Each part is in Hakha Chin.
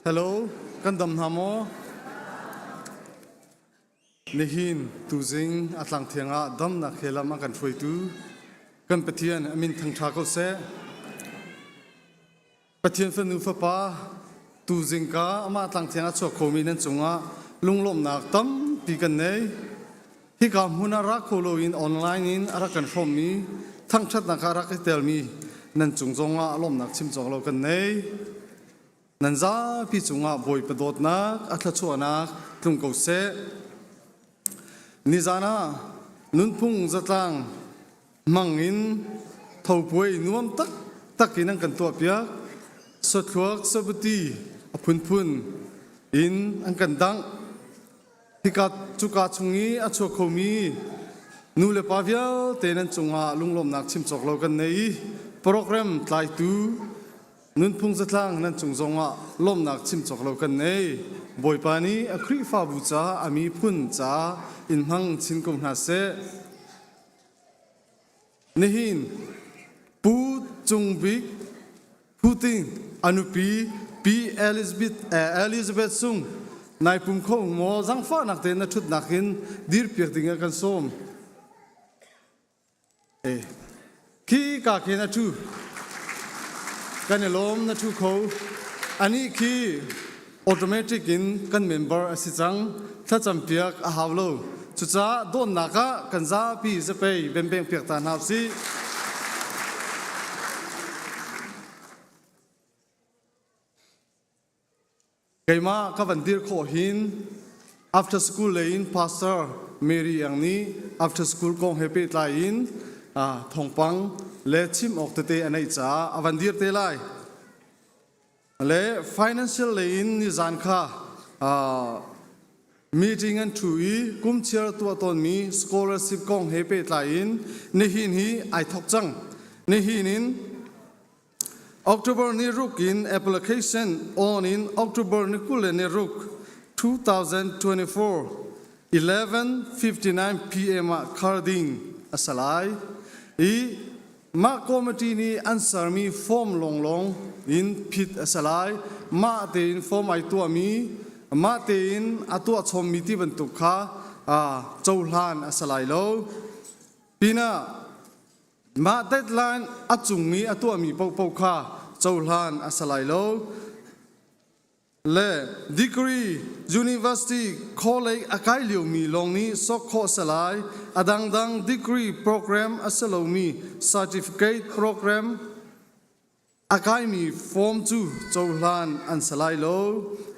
Hello, kan dam hna maw? Nihin tuzing a tlang thiang ah damnak he lam a kan hruaitu kan Pathian a min thangṭha ko seh. Pathian fanu fapa tuzing ka amah tlang thiang a chuak khomi nan cungah lunglawmhnak tampi kan nei. Hika hmun ah ra kho loin online in a rak kan hrawmmi thangṭhatnak ah rak i telmi nan cung zongah lawmhnak chim cawk lo kan nei. Nan zapi cungah Bawipa dawtnak a thluachuahnak tlung ko seh. Nizan ah nunphung zatlang hmang in thopuai nuam taktak in an kan tuahpiak. Sathluak sabuti a phunphun in an kan dangh. Hika cuka chung i a chuak khomi nu le pa vialte nan cungah lunglawmnak chim cawk lo kan nei i program tlaitu nunphung zatlang nan cung zongah lawmnak chim cawk lo kan nei. Bawipa nih a Khrihfabu ca a miphun ca in hmang chin ko hna seh. Nihin Pu Cung Bik Putin a nupi Pi Elizabeth, eh, Elizabeth Sung nai pum kho maw zangfahnak tein na ṭhutnak in dirpiak ding ah kan sawm. Eh, khi ka khin a ṭhu. Kan i lawm na ṭhu kho. Anih khi automatic in kan member a si cang. Thlacam piak a hau lo. Cucaah dawnnak ah kan zapi zapei bembeng piak ta hna usih. Keimah ka van dir khawh hin after school lei in Pastor Mary Ang nih after school kong he pehtlai in thawngpang le chim awk tete a neih caah a van dir te lai. Le financial lei in nizan kha meeting an ṭhu i kumchiar tuah tawnmi scholarship kong he pehtlai in nihin hi ai thok cang. Nihin in October ni ruk in application on in October ni 26 2024 11:59 p.m. ah khar ding a si lai i Mah committee nih an sermi form lawnglawng in phit a si lai. Mah tein form ai tuahmi, mah tein a tuah chommi ti bantuk kha cohlan a si lai lo. Pinah mah deadline a cung i a tuahmi paohpaoh kha cohlan a si lai lo. Le degree university college a kai liomi lawng nih sok khawh a si lai. A dangdang degree program a si lomi certificate program a kaimi form cu cohlan an si lai lo.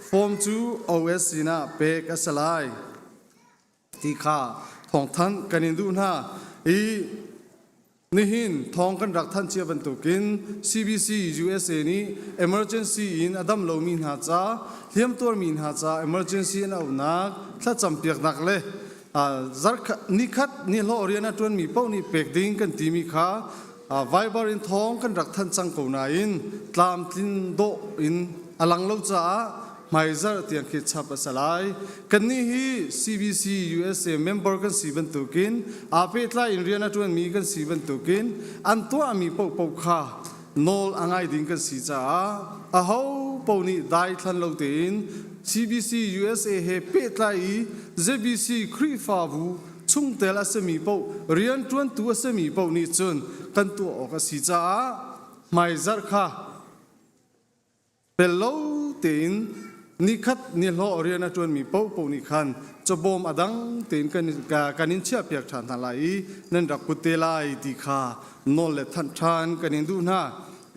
Form cu OS sinah pek a si lai. Ti kha thawngthanh kan in duh hna i Nihin thawng kan rak thanh cia bantukin CBC USA nih emergency in a dam lomi hna ca, hliamtuarmi hna ca emergency an auhnak, thlacam piaknak le nikhat nihlawh rian a ṭuanmi paoh nih pek ding kan timi kha Viber in thawng kan rak thanh cang ko nain tlamtlin dawh in a lang lo caah hmaizarh tiang khi chap a si lai. Kannih hi CBC USA member kan si bantukin aa pehtlai in rian a ṭuanmi kan si bantukin an tuahmi paohpaoh kha nawl a ngai ding kan si caah aho paoh nih daithlan lo tein CBC USA he pehtlai i ZBC Khrihfabu chungtel a simi paoh rianṭuantu a simi paoh nih cun kan tuah awk a si caah hmaizarh kha Pel lo tein nikhat nihlawh rian a ṭuanmi paohpaoh nih khan cabawm a dang tein kan in chiahpiak ṭhan hna lai i nan rak put te lai ti kha nawl le thanh ṭhan kan in duh hna.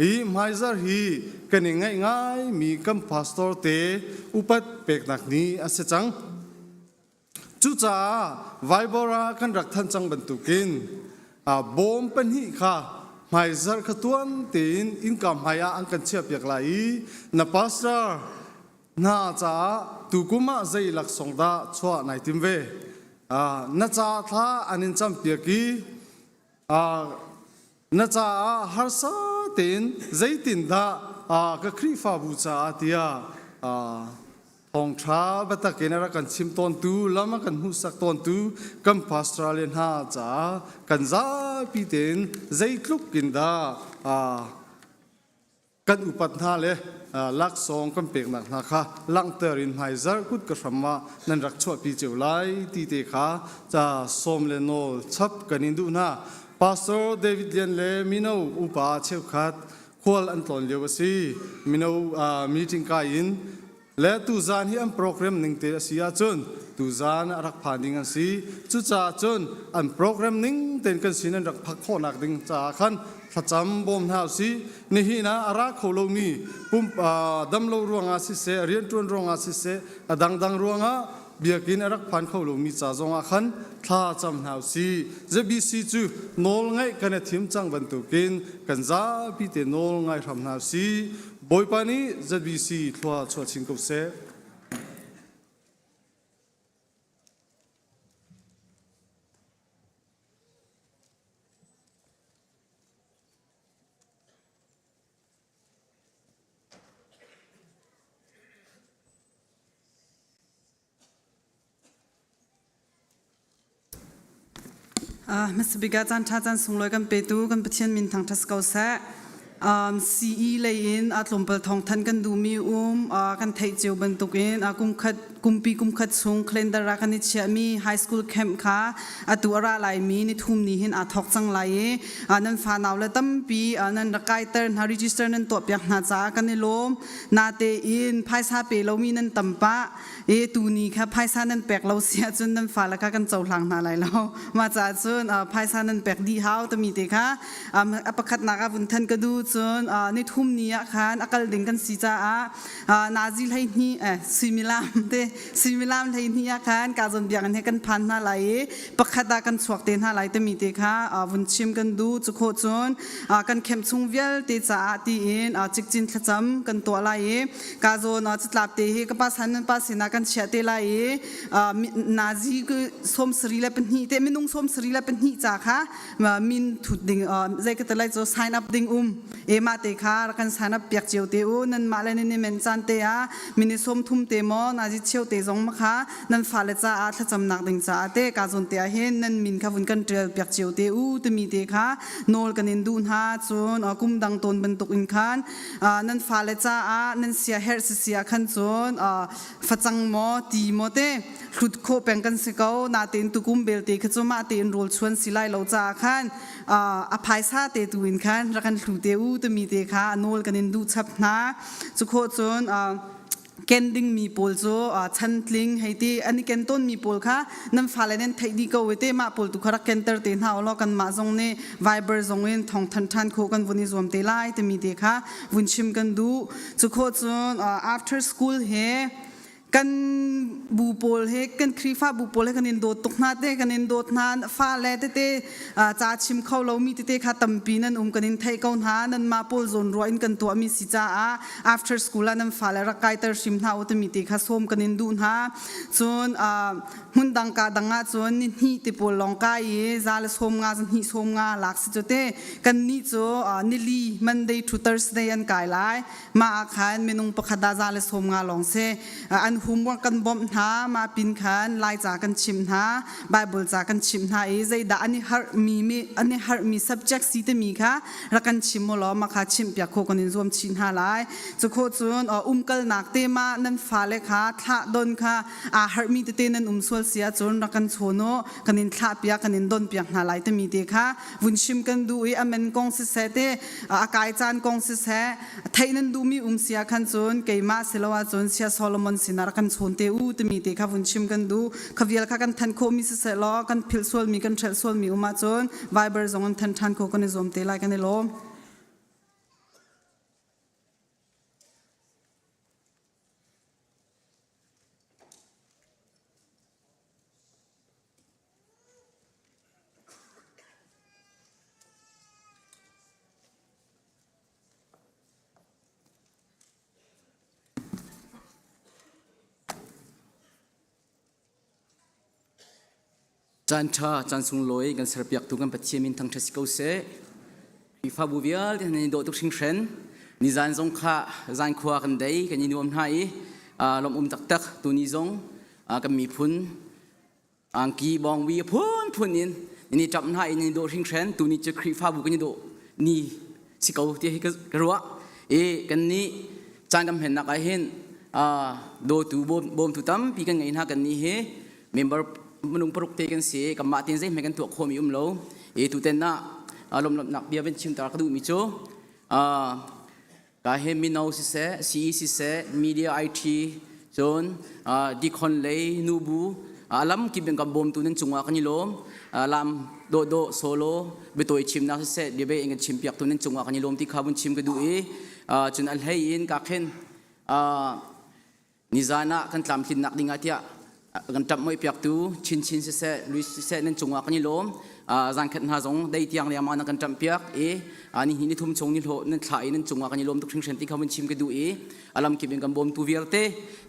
Hi hmaizarh hi kan i ngaih ngaimi kan pastor te upat peknak ni a si cang. Cucaah Viber ah kan rak thanh cang bantukin bawm pahnih kha hmaizarh kha tuan tein innka hmai ah an kan chiahpiak lai i na pastor hna caah tukum ah zei laksawng dah chuah nai tim ve. Na ca thla an in campiak i na caah harsa tein zeitindah ka Khrihfabu caah tiah thawngṭha biatak in a rak kan chim tawntu lam a kan hmuhsak tawntu kan pastor le hna caah kan zapi tein zeitluk in dah kan upat hna le. laksawng kan peknak hna kha langhter in hmaizarh kut ka hram ah nan rak chuahpi cio lai ti te kha ca sawm le nawl chap kan in duh hna. Pastor David Lian le mino upa cheukhat khual an tlawn lio a si. Mino meeting kai in le tuzaan hi an program ning te a si ahcun tuzaan a rak phan ding an si. Cucaah cun an program ning tein kan sin an rak phak khawhnak ding caah khan thlacam bawm hna usih. Nihin ah a ra kho lomi pum damlo ruangah siseh, rianṭuan ruangah siseh, a dangdang ruangah biakinn a rak phan kho lomi ca zongah khan thla cam hna usih. ZBC cu nawl ngaih kan i thim cang bantukin kan zapi te nawl ngai hram hna usih. Bawipa nih ZBC thlua chuah chin ko seh. Hmasabik ah caan ṭha caan sunglawi kan petu kan Pathian min thangṭhat ko seh. CE lei in a tlawmpal thawngthanh kan duhmi um kan theih cio bantukin kumkhat kumpi kumkhat chung calendar ah kan i chiahmi high school camp kha atu a ra laimi nithum ni hin aa thawk cang lai i nan fanau le tampi nan rak kaiter hna register nan tuahpiak hna caah kan i lawm. Natein phaisa pe lomi nan tam pah. E tuni kha phaisa nan pek lo si ahcun nan fale kha kan cohlang hna lai lo. Mah caah cun phaisa nan pek dih hau timi te kha a pakhatnak ah vun than ka duh cun nithum ni ah khan a kal ding kan si caah nazi 12 suimilam te suimilam 12 ah khan ka zawn biakinn he kan phan hna lai i pakhat ah kan chuak te hna lai timi te kha vun chim kan duh cu khawh cun kan khem chung vialte caah tiin cikcin thlacam kan tuah lai i ka zawn catlap te hi ka pa san nan pa sinah kan chiah te lai i nazi 72 te minung 72 ca kha min thut ding zei ka te lai cu sign up ding um e mah te kha kan sign up piak cio te u nan mah le nan i men caan te ah mini 30 te maw nazi cheu te zong ma kha nan fale caah thlacamnak ding caah te ka zawn te ah hin nan min kha vun kan ṭial piak cio te u timi te kha nawl kan in duh hna cun kum dang tawn bantuk in khan nan fale caah nan sia herh sisi ah khan cun facang maw ti maw te hlut khawh peng kan si ko natein tukum belte kha cu mah tein rawl chuan si lai lo caah khan a phaisa te tu in khan rak kan hlu te u timi te kha nawl kan in duh chap hna cu khawh cun ken dingmi pawl cu chantling hei ti an i ken tawnmi pawl kha nan fale nan theih dih ko te mah pawl tu kha rak kenter te hna ulaw kanmah zong nih Viber zong in thong than ṭhan khawh kan vun i zuam te lai timi te kha vun chim kan duh cu khawh cun after school he kan bu pawl he kan Khrihfa bu pawl he kan in dawt tuk hna te kan in dawt hna fale tete ca chim kho lomi tete kha tampi nan um kan in theih ko hna nanmah pawl zawn ruah in kan tuahmi si caah after school ah nan fale rak kaiter hrim hna u timi te kha sawm kan in duh hna cun hmun dang ka dang ah cun ni hnih te pawl lawng kai i za le sawm nga za hnih sawm nga lak si cu te kan nih cu nili Monday to Thursday an kai lai mah ah khan minung pakhat ah za le sawm nga lawng si an homework kan bawmh hna mah pin khan lai ca kan chimh hna Bible ca kan chimh hna i zeidah an i harhmi an i harhmi subject si timi kha rak kan chim u law mah kha chimhpiak khawh kan in zuam chih hna lai. Cu khawh cun umkalnak te ma nan fale kha thlah don kha aa harhmi tete nan um sual si ahcun rak kan chawn u kan in thlah piak kan in don piak hna lai timi te kha vun chim kan duh i amen kong siseh te a kai caan kong siseh theih nan duhmi um si ah khan cun keimah silo ahcun sia Solomon sinah rak kan chawn te u timi te kha vun chim kan duh kha vial kha kan than khawhmi siseh law kan philh sualmi kan hrelh sualmi um ahcun Viber zong in than ṭhan khawh kan i zuam te lai kan i lawm. Caan ṭha, caan sunglawi kan serpiaktu kan Pathian min thangṭhat si ko seh. Khrihfabu vialte nan i dawh tuk hringhran. Nizan zong kha zan khua kan dei, kan i nuam hna i lawmh um taktak. Tuni zong kan miphun angki bawngbi a phunphun in nan i ṭamh hna i nan i dawh hringhran. Tuni cu Khrihfabu kan i dawh ni si ko ti hi ka ruah. I kannih Caan kan hmennak ah hin dawtu bawmtu tampi kan ngei hna. Kan nih hi member minung paruk te kan si, kanmah tein zeihmanh kan tuah khawhmi um lo i tuten ah lawmlawmhnak bia van chim ta ka duhmi cu ka he mino siseh, CE siseh, media IT, cun dikon lei nubu alam kip in kan bawmtu nan cungah kan i lawm. Lam dawhdawh solo biatawi chimnak siseh, biabe in kan chimpiaktu nan cungah kan i lawm ti kha vun chim ka duh i cun a hlei in ka khin nizan ah kan tlamtlinnak ding ah tiah kan ṭap moi piaktu Chinchin siseh, Luis siseh, nan cungah kan i lawm. Zan khat hna zong dei tiang lengmang nan kan ṭamh piak i ni hnih ni thum chung ni hlawh nan thlah i nan cungah kan i lawm tuk hringhran ti kha vun chim ka duh i alam kip in kan bawmtu vialte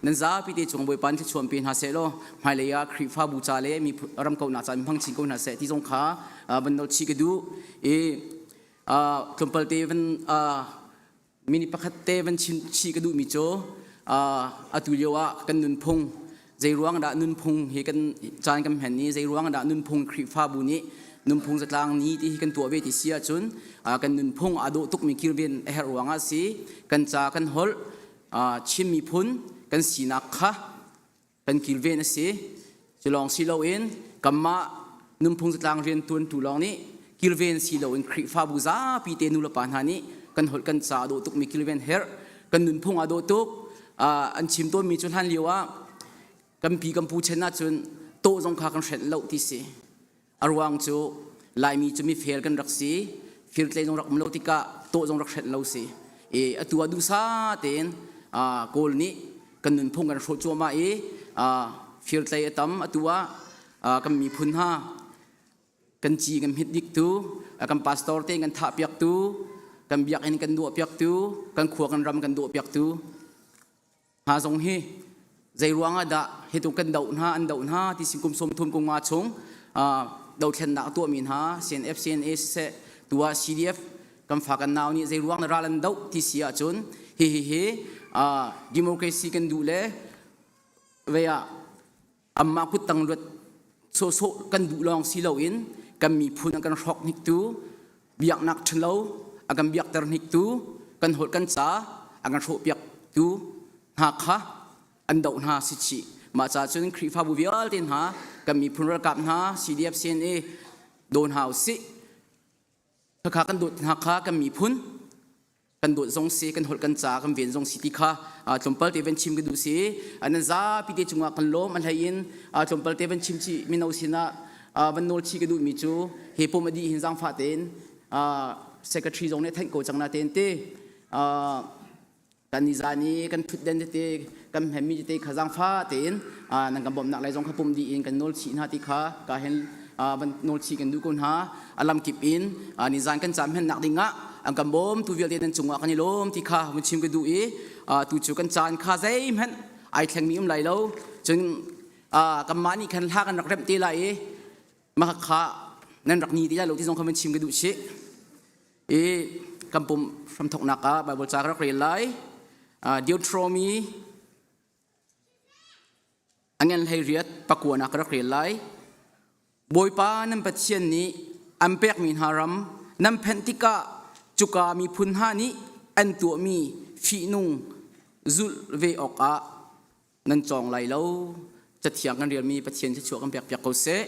nan zapi te cung Bawipa in thluachuah pe hna seh law hmailei ah Khrihfabu ca le mi ram kauhnak ca in hmang chin ko hna seh ti zong kha van nolh chih ka duh i tlawmpal te van Minute pakhat te van chim chih ka duhmi cu atu lio ah kan nunphung, zeiruang dah nunphung hi kan caan kan hman i zeiruang dah nunphung Khrihfabu nih nunphung zatlang ni ti hi kan tuah ve ti si ahcun kan nunphung aa dawh tukmi kilven a herh ruangah si. Kan ca, kan holh, Chin miphun kan sinak kha kan kilven a si. Cu lawng si loin kanmah nunphung zatlang riantuantu lawng nih kilven si loin Khrihfabu zapi te nulepa hna nih kan holh, kan ca a dawh tukmi kilven herh. Kan nunphung aa dawh tuk. An chim tawnmi cu hlan lio ah kan pi kan pu chen ahcun tawh zong kha kan hrenh lo ti si. A ruang cu Laimi cu mifel kan rak si, firtlei zong rak um lo tikah tawh zong rak hrenh lo si. I atu ah duhsa tein Kawl nih kan nunphung kan hrawh cuahmah i firtlei a tam. Atu ah kan miphun hna kan ci kan hmit diktu, kan pastor te kan thah piaktu, kan biakinn kan duah piaktu, kan khua kan ram kan duah piaktu hna zong hi zei ruang ah dah hitu kan doh hna, an doh hna ti sin kum 30 kum nga chung dothlennak a tuahmi hna CNF, CNA siseh, tu ah CDF kan fa kan nau nih zei ruang na ral an doh ti si ahcun hi hi hi democracy kan duh le ve ah Amah kuttang luat sawhsawh kan duh lawng si loin kan miphun a kan hrawk hniktu, biaknak ṭhalo a kan biakter hniktu, kan holh kan ca a kan hrawhpiaktu hna kha an doh hna si chih. Mah caah cun Khrihfabu vialte hna, kan miphun ralkap hna, CDF, CNA daw hna usih. Khakha kan dawt hna kha kan miphun kan dawt zong si, kan holh kan ca kan ven zong si ti kha tlawmpal te van chim ka duh si. Nan zapi te cungah kan lawm. A hlei in tlawmpal te van chim chih, mino sinah van nawl chih ka duhmi cu he pum a dih hin zaangfah tein secretary zong nih theih ko cang na tein te kan nizan i kan thutden tete, kan hmemmi tete kha zaangfa tein nan kan bawmhnak lai zong kha pum dih in kan nawl chih hna ti kha ka hen van nawl chih kan duh ko hna. A lamkip in nizan kan caan hmannak ding ah an kan bawm tu vialte nan cungah kan i lawm ti kha vun chim ka duh i tu cu kan caan kha zeihmanh ai thlengmi um lai lo. Cun kanmah nih khan hla kan rak remh te lai i mah kha nan rak ni ti lai lo ti zong kha vun chim ka duh chih i kan pum hramthoknak ah Bible ca ka rak rel lai. Deuteronomy a ngen 18 pakuanak ka rak rel lai. Bawipa nan Pathian nih an pekmi hna ram nan phenh tikah cuka miphun hna nih an tuahmi fihnung zulh ve awkah nan cawng lai lo. Cathiang kan relmi Pathian thluachuah kan pek piak ko seh.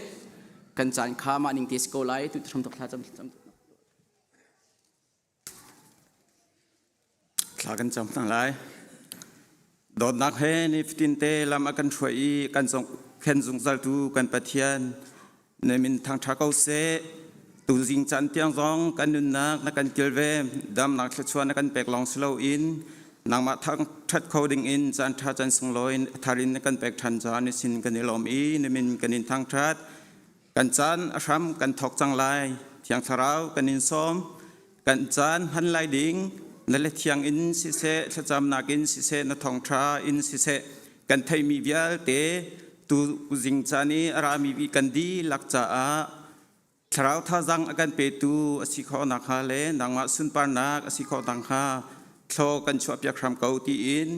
Kan caan kha mah ning te si ko lai. Tu hram tok thla cam cam. Thla kan cam hna lai. Dawtnak he nifatin te lam a kan hruai i kan khen zungzaltu kan Pathian, na min thangṭha ko seh. Tuzing caan tiang zong kan nunnak na kan kilven, damnak thluachuah na kan pek lawng si loin nangmah thangṭhat kho ding in caan ṭha caan sunglawi a thar in na kan pek ṭhan caah na sin kan i lawm i na min kan in thangṭhat. Kan caan a hram kan thawk cang lai. Thiang Thlarau kan in sawm. Kan caan hman lai ding na le thiang in siseh, thlacamnak in siseh, na thawngṭha in siseh, kan theihmi vialte tu zing caan i a rami kan dihlak caah thlarau thazaang a kan petu a si khawh nakhnga le nangmah sunparnak a si khawh nakhnga thlaw kan chuahpiak hram ko tiin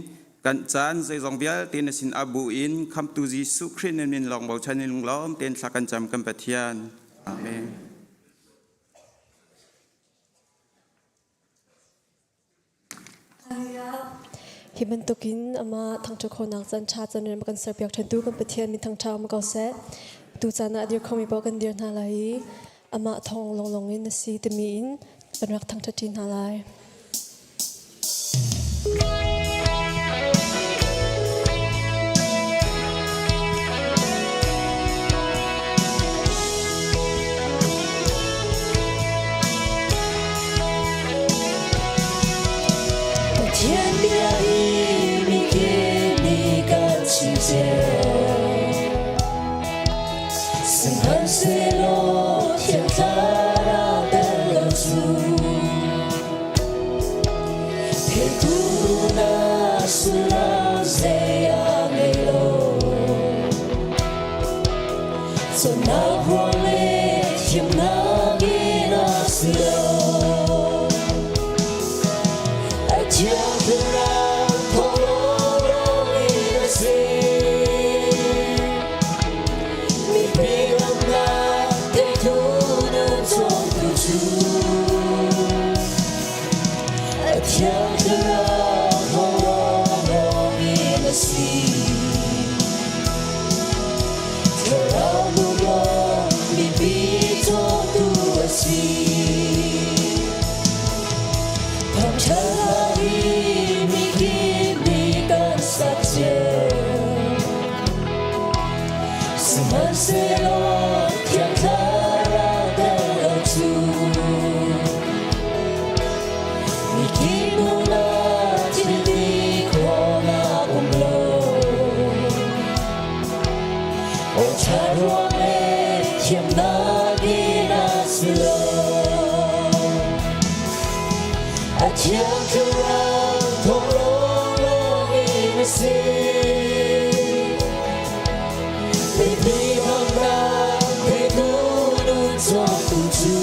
kan caan zeizong vialte na sin abu in khamtu Jesuh Khrih na min lawng bochan in lunglawm tein thla kan cam kan Pathian. Amen. Hi bantukin amah thangṭhat khawhnak caan ṭha caan rem a kan serpiak ṭhantu kan Pathian min thangṭha um ko seh. Tu caan ah a dir khomi paoh kan dir hna lai i amah thawng lawnglawng in a si timi in kan rak thangṭhat ṭi hna lai. Pathian bia hi mikip nih kan chim cio. Sihmanhsehlaw Thiang Thlarau tel lo cu theitu na sullam zei a ngei lo. Cawnnak ruang le thiamnak in a si lo. A Thiang Thlarau thawng lawnglawng in a si. Mipi ramnak teitu nun cawmtu cu A Thiang Thlarau thawng lawnglawng in a si. Thlarau lung mipi cawmtu a si. Thangṭhat hi mikip nih kan sak cio. Sihmanhsehlaw Thiang Thlarau tel lo cu mikip nunnak thil ti khawhnak um lo. Aw ṭha ruang le thiamnak in a si lo. A Thiang Thlarau thawng lawnglawng in a si. Mipi dawtnak petu nun cawmtu cu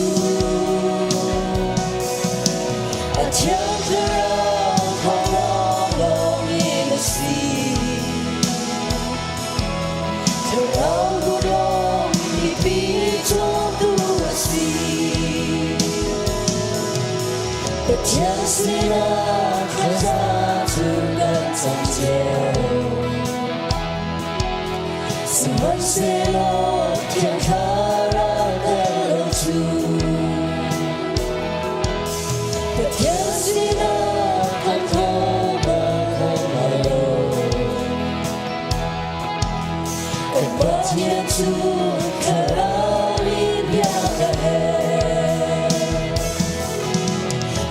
A Thiang Thlarau thawng lawnglawng in a si. Thlarau lung mipi cawmtu a si. Pathian sinah thlaza cu kan cam cio. Sihmanhsehlaw Thiang Thlarau tel lo cu Pathian sinah kan tho bal kho lai lo. Kan Pathian cu Thlarau in biak a herh.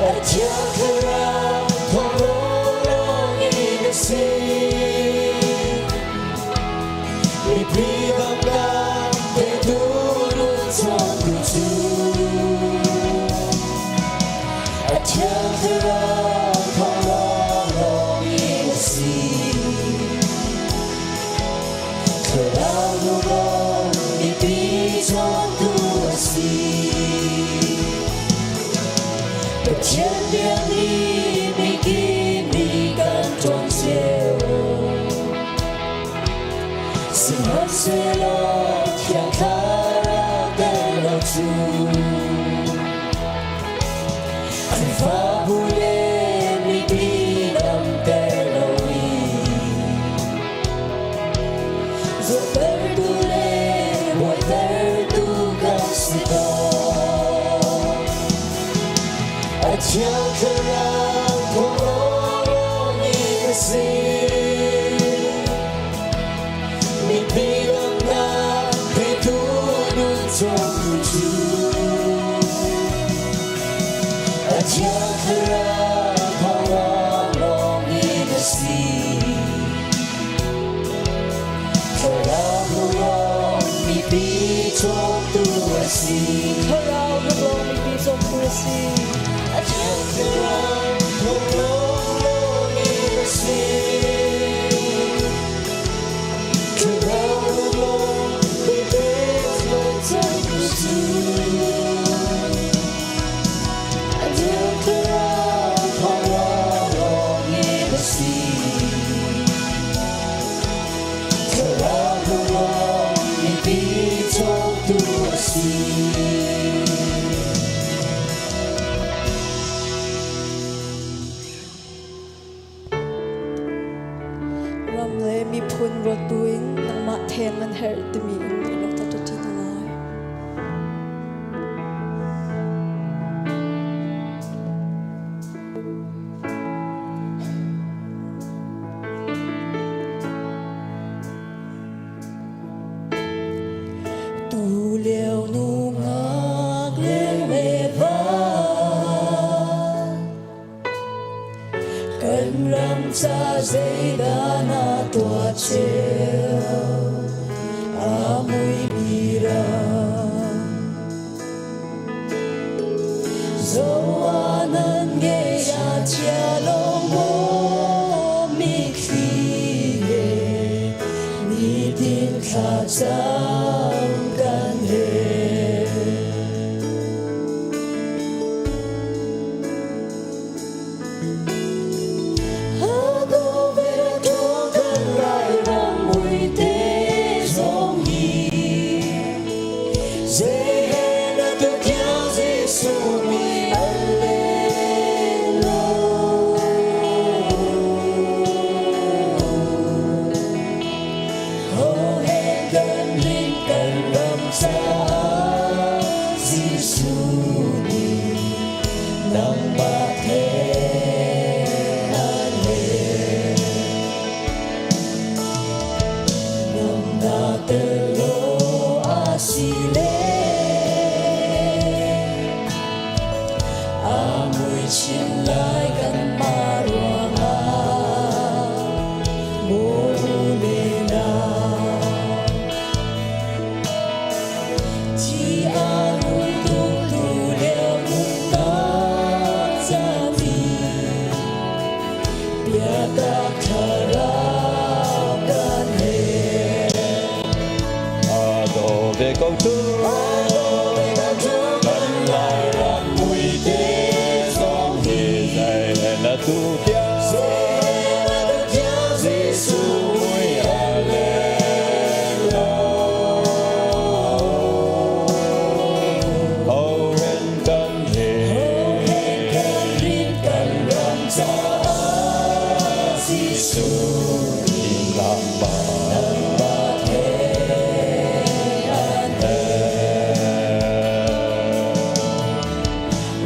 A Thiang Thlarau thawng lawnglawng in a si. Mipi dangdang petu nun cawmtu cu A Thiang Thlarau thawng lawnglawng in a si. Thlarau lung mipi cawmtu a si. Pathian bia nih mikip nih kan ṭuan cio. Sihmanhsehlaw Thiang Thlarau tel lo cu Khrihfabu le mipi damter lo in Zawttertu le buaitertu kan si tawn. A Thiang Thlarau thawng lawnglawng in a si. Mipi damnak petu nun cawmtu cu A Thiang Thlarau thawng lawnglawng in a si. Thlarau lung mipi cawmtu a si. Thlarau lung mipi cawmtu a si. A Thiang Thlarau thawng lawnglawng in a si. Thlarau lung mipi cawmtu cu A Thiang Thlarau thawng lawnglawng in a si. Thlarau lung mipi cawmtu a si. le miphun ruat buin nangmah theng an herh timi in kan rak thangṭhat hna lai. Tu lio nungak leng le va kan ram ca zeidah na tuah cio a muimi ram Zoanan ngei a chia lo maw mitthli he nitin thlacam kan he. Jesuh nih nangmah he an he. Nang na tel lo a si le a mui chin lai kan mah ruangah maw le na. Ve ko tu kan lai ram mui te zong hi zai na tu tia Jesu mui ale lo Ho hen kan he kan ram ca Jesu lam ba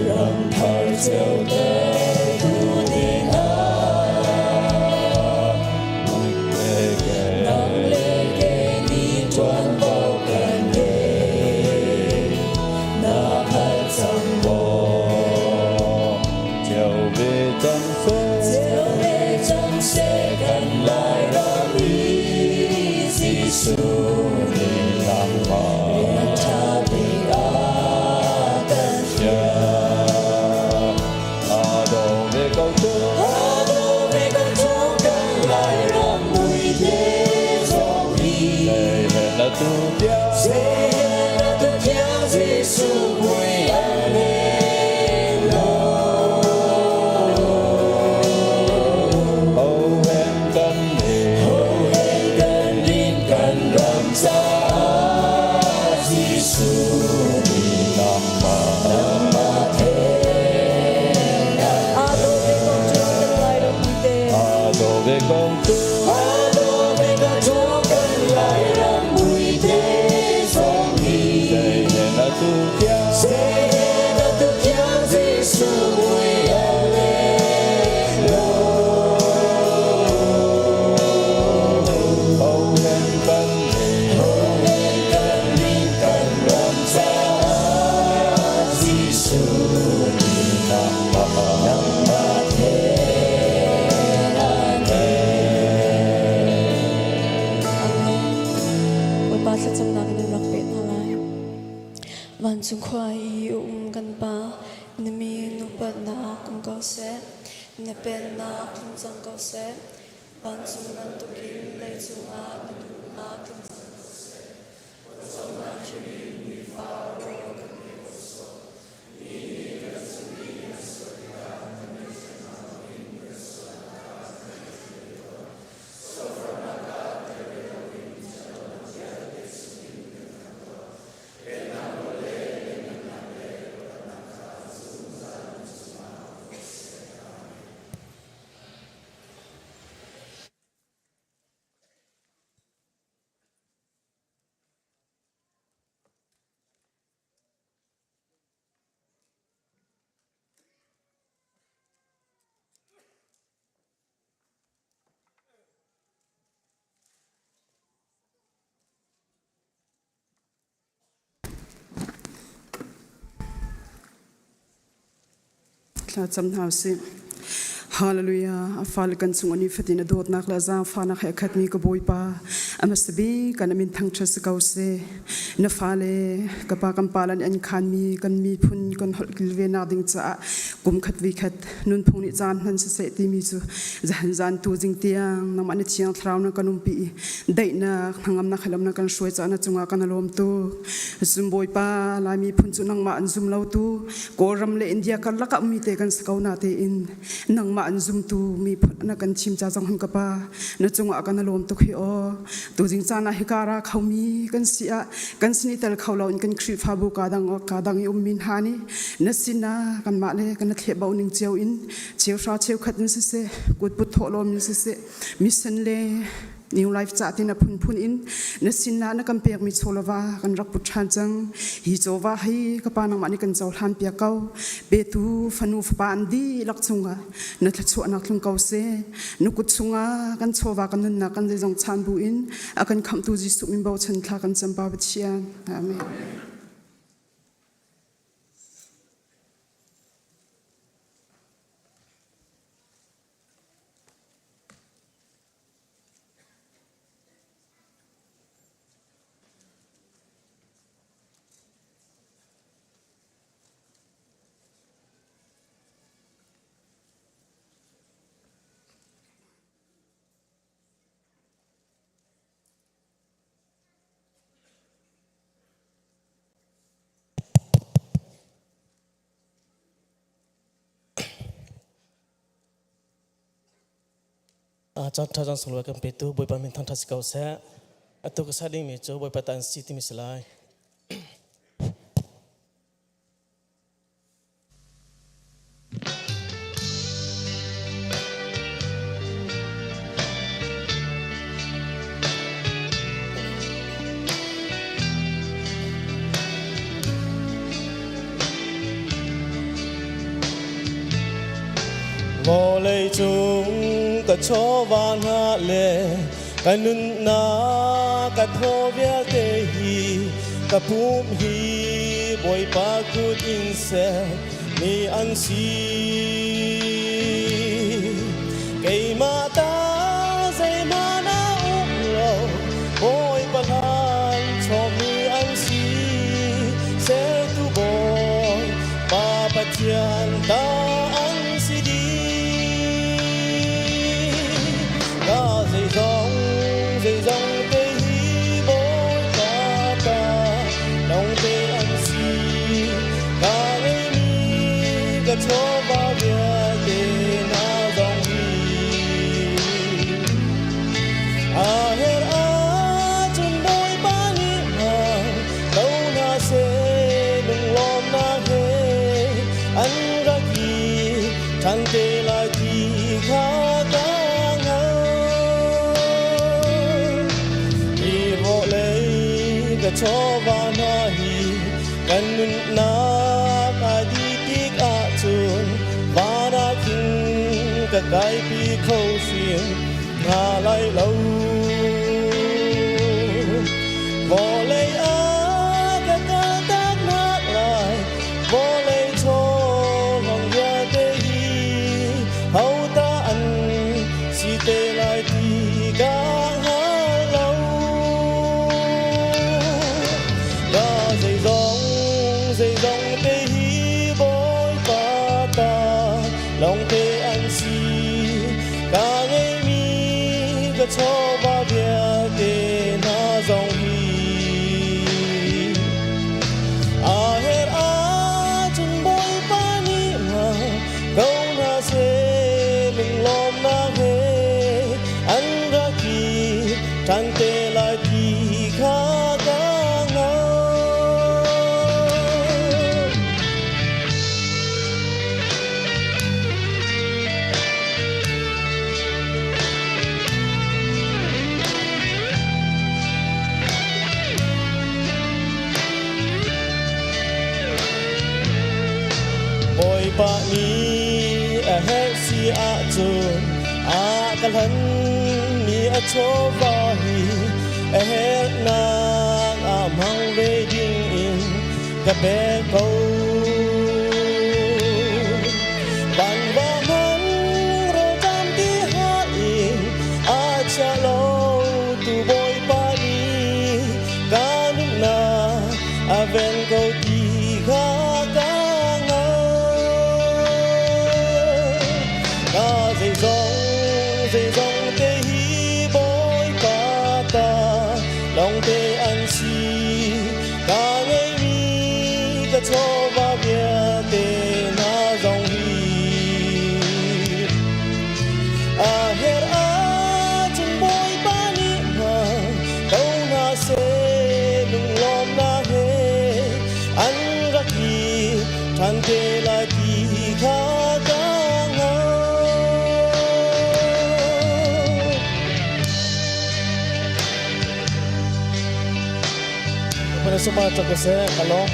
Ram thar ceuter tu dingah nang le kei nih ṭuanvo kan ngei. Na hngalh cang maw? Ceu ve cang seh Ceu ve cang seh kan Lairam hi Jesuh nih rian ṭha bik a kan fial. Ado ve ko tu Ado ve ko tu kan Lairam muite zong hi Zei he na tu tia Zei he na tu tiang Jesuh mui a leng lo. Ho hen kan he Ho hen kan rin kan ram caah Jesuh nih nangmah theng Ado ve ko tu kan Lairam muite. Ado ve ko tu Ado ve ko tu kan Lairam muite zong hi Zei he na tu tia Zei he na tu tiang Jesuh mui a leng lo. Ho hen kan he Ho hen kan rin kan ram caah Jesuh nih nangmah theng an Amen. Bawipa thlacamnak in rak peh hna lai. Vancung khua i um kan Pa, na min upatnak um ko seh, na pennak tlung cang ko seh. Vancung bantukin leicung ah na duhnak tlung cang ko seh. Pawcawmnak thilri nifa rawl kan pe ko sawh. Mi nih kan cung i an sual tikah kan ngaihchiatnak bangin kan sualnak kha kan ngaihthiam ve tuah. Sualforhnak ah tel ve loin ṭhatlonak vialte chungin kan khamh tuah. Pennak nawl le lianhngannak le upatnak kha zungzal na cungah um ko seh. Amen. Thla cam hna usih. Hallelujah. A fale kan chung ani fatin a dawtnak le zaangfahnak he a khatmi ka Bawipa a hmasa bik kan min thangṭhat si ko seh. Na fale ka pa kan pa lan an khanmi kan miphun kan holh kilvenak ding caah kum khat vi khat nunphung nih caan hman siseh timi cu zahan zan tu jing tiang nangmah na thiang thlarau na kan umpi i daihnak hnangamnak he lam na kan hruai caah na cungah kan lawm tu zum Bawipa Lai miphun cu nangmah an zum lo tu Kawlram le India karlak ah ummi te kan si ko na tein nangmah an zumtu miphun na kan thim ca zong hun ka pa na cungah kan lawm tuk hi aw tuzing caan ah hika ra khomi kan si ah kan sin i tel kho lo in kan Khrihfabu ka dang ka dang i ummi hna nih na sinah kanmah le kan thleh bo ning cio in cheuhra cheukhat in siseh kutput thawhlawm in siseh mission le New Life ca tin a phunphun in na sinah na kan pekmi chawlava kan rak put ṭhan cang. Hi chawva hi ka pa nangmah nih kan cohlan piak ko. Petu fanu fapa an dihlak chungah na thluachuahnak tlung ko seh. Na kut chungah kan chawva kan nunnak kan zeizong chan bu in a kan khamhtu Jesuh min bochan thla kan cam Pa Pathian. Amen. Caan ṭha caan sunglawi kan petu Bawipa min thangṭhat si ko seh. Atu ka sa dingmi cu Bawipa ta an si timi si lai. Vawleicung ka chawva hna le ka nunnak ka thaw vialte hi ka pum hi Bawipa kut in ser mi an si. Keimah ta zeihmanh a um lo, Bawipa hlan chawmmi an si. Sertu Bawi Pa Pathian ta an si dih. Ka zeizong zeizong te hi Bawipa ta lawngte an si. Ka ngeihmi ka chawva vialte na zong hi. A her ahcun Bawipa nih hmang ko hna seh lunglawmnak he an rak i ṭhan te lai ti kha ka hngalh. Hi vawlei ka chawva hna hi kan nunnak a dih tik ahcun van ah khin ka kaipi kho hrim hna lai lo. Vawlei ah ka kaltak nak lai vawlei chawlong vialte hi ho ta an si te lai ti ka hngal lo. Ka zeizong zeizong te hi Bawipa ta lawngte an si. Ka ngeihmi ka chawva vialte hna zong hi a herh ahcun Bawipa nih ma ko hna seh lunglawmnak he an rak i ṭhan te lai ti kha ka hngalh. Bawipa nih a herh si ahcun a ka hlan mi a chawva hi a herhnak ah hmang ve ding in ka pek ko. Bawipa sumah cak seh ka lawm.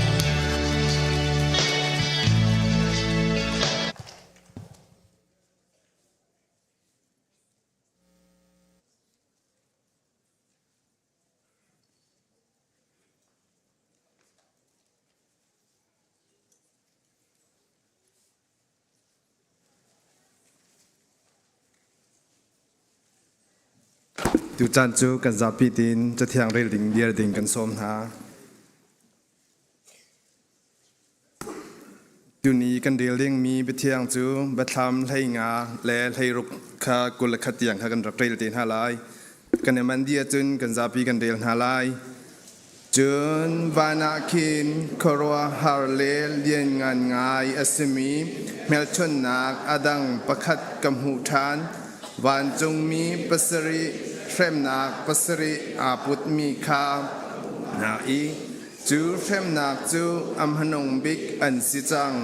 Tucaan cu kan zapi tiin Cathiang rel ding dir ding kan sawm hna. Tuni kan rel dingmi biathiang cu Biathlam 15 le 16 kha 21 tiang kha kan rak rel te hna lai. Kan i manh dih ahcun kan zapi kan rel hna lai. Cun van ah khin khuaruahhar le lianngan ngai a simi hmelchunhnak a dang pakhat ka hmuh ṭhan. Vancungmi pasarih hremnak pasarih aa putmi kha hna i cu hremnak cu a hmanung bik an si cang.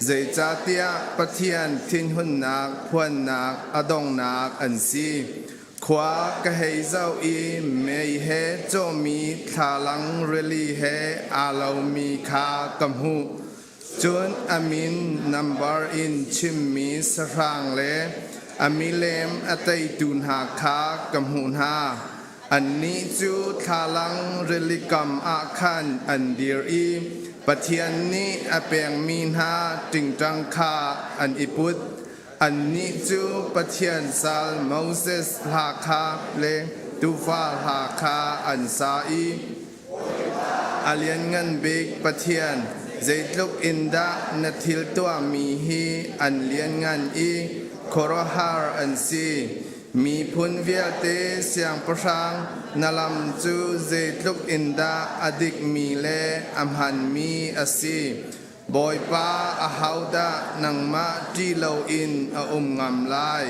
Zeicahtiah Pathian thinhunnak phuannak a donghnak an si. Khua ka hei zoh i mei he cawhmi thlalang rili he aa lomi kha ka hmuh. Cun a min nambar in chimmi sahrang le a milem a teitu hna kha ka hmuh hna. Annih cu thlalang rili kam ah khan an dir i Pathian nih a pekmi hna ṭingṭang kha an i put. Annih cu Pathian sal Moses hla kha le Tuufa hla kha an sa i A Lianngan Bik Pathian, zeitluk in dah na thil tuahmi hi an lianngan i khuaruahhar an si. Miphun vialte siangpahrang na lam cu zeitluk in dah a dikmi le a hmanmi a si. Bawipa, ahodah nangmah ṭih loin a um ngam lai?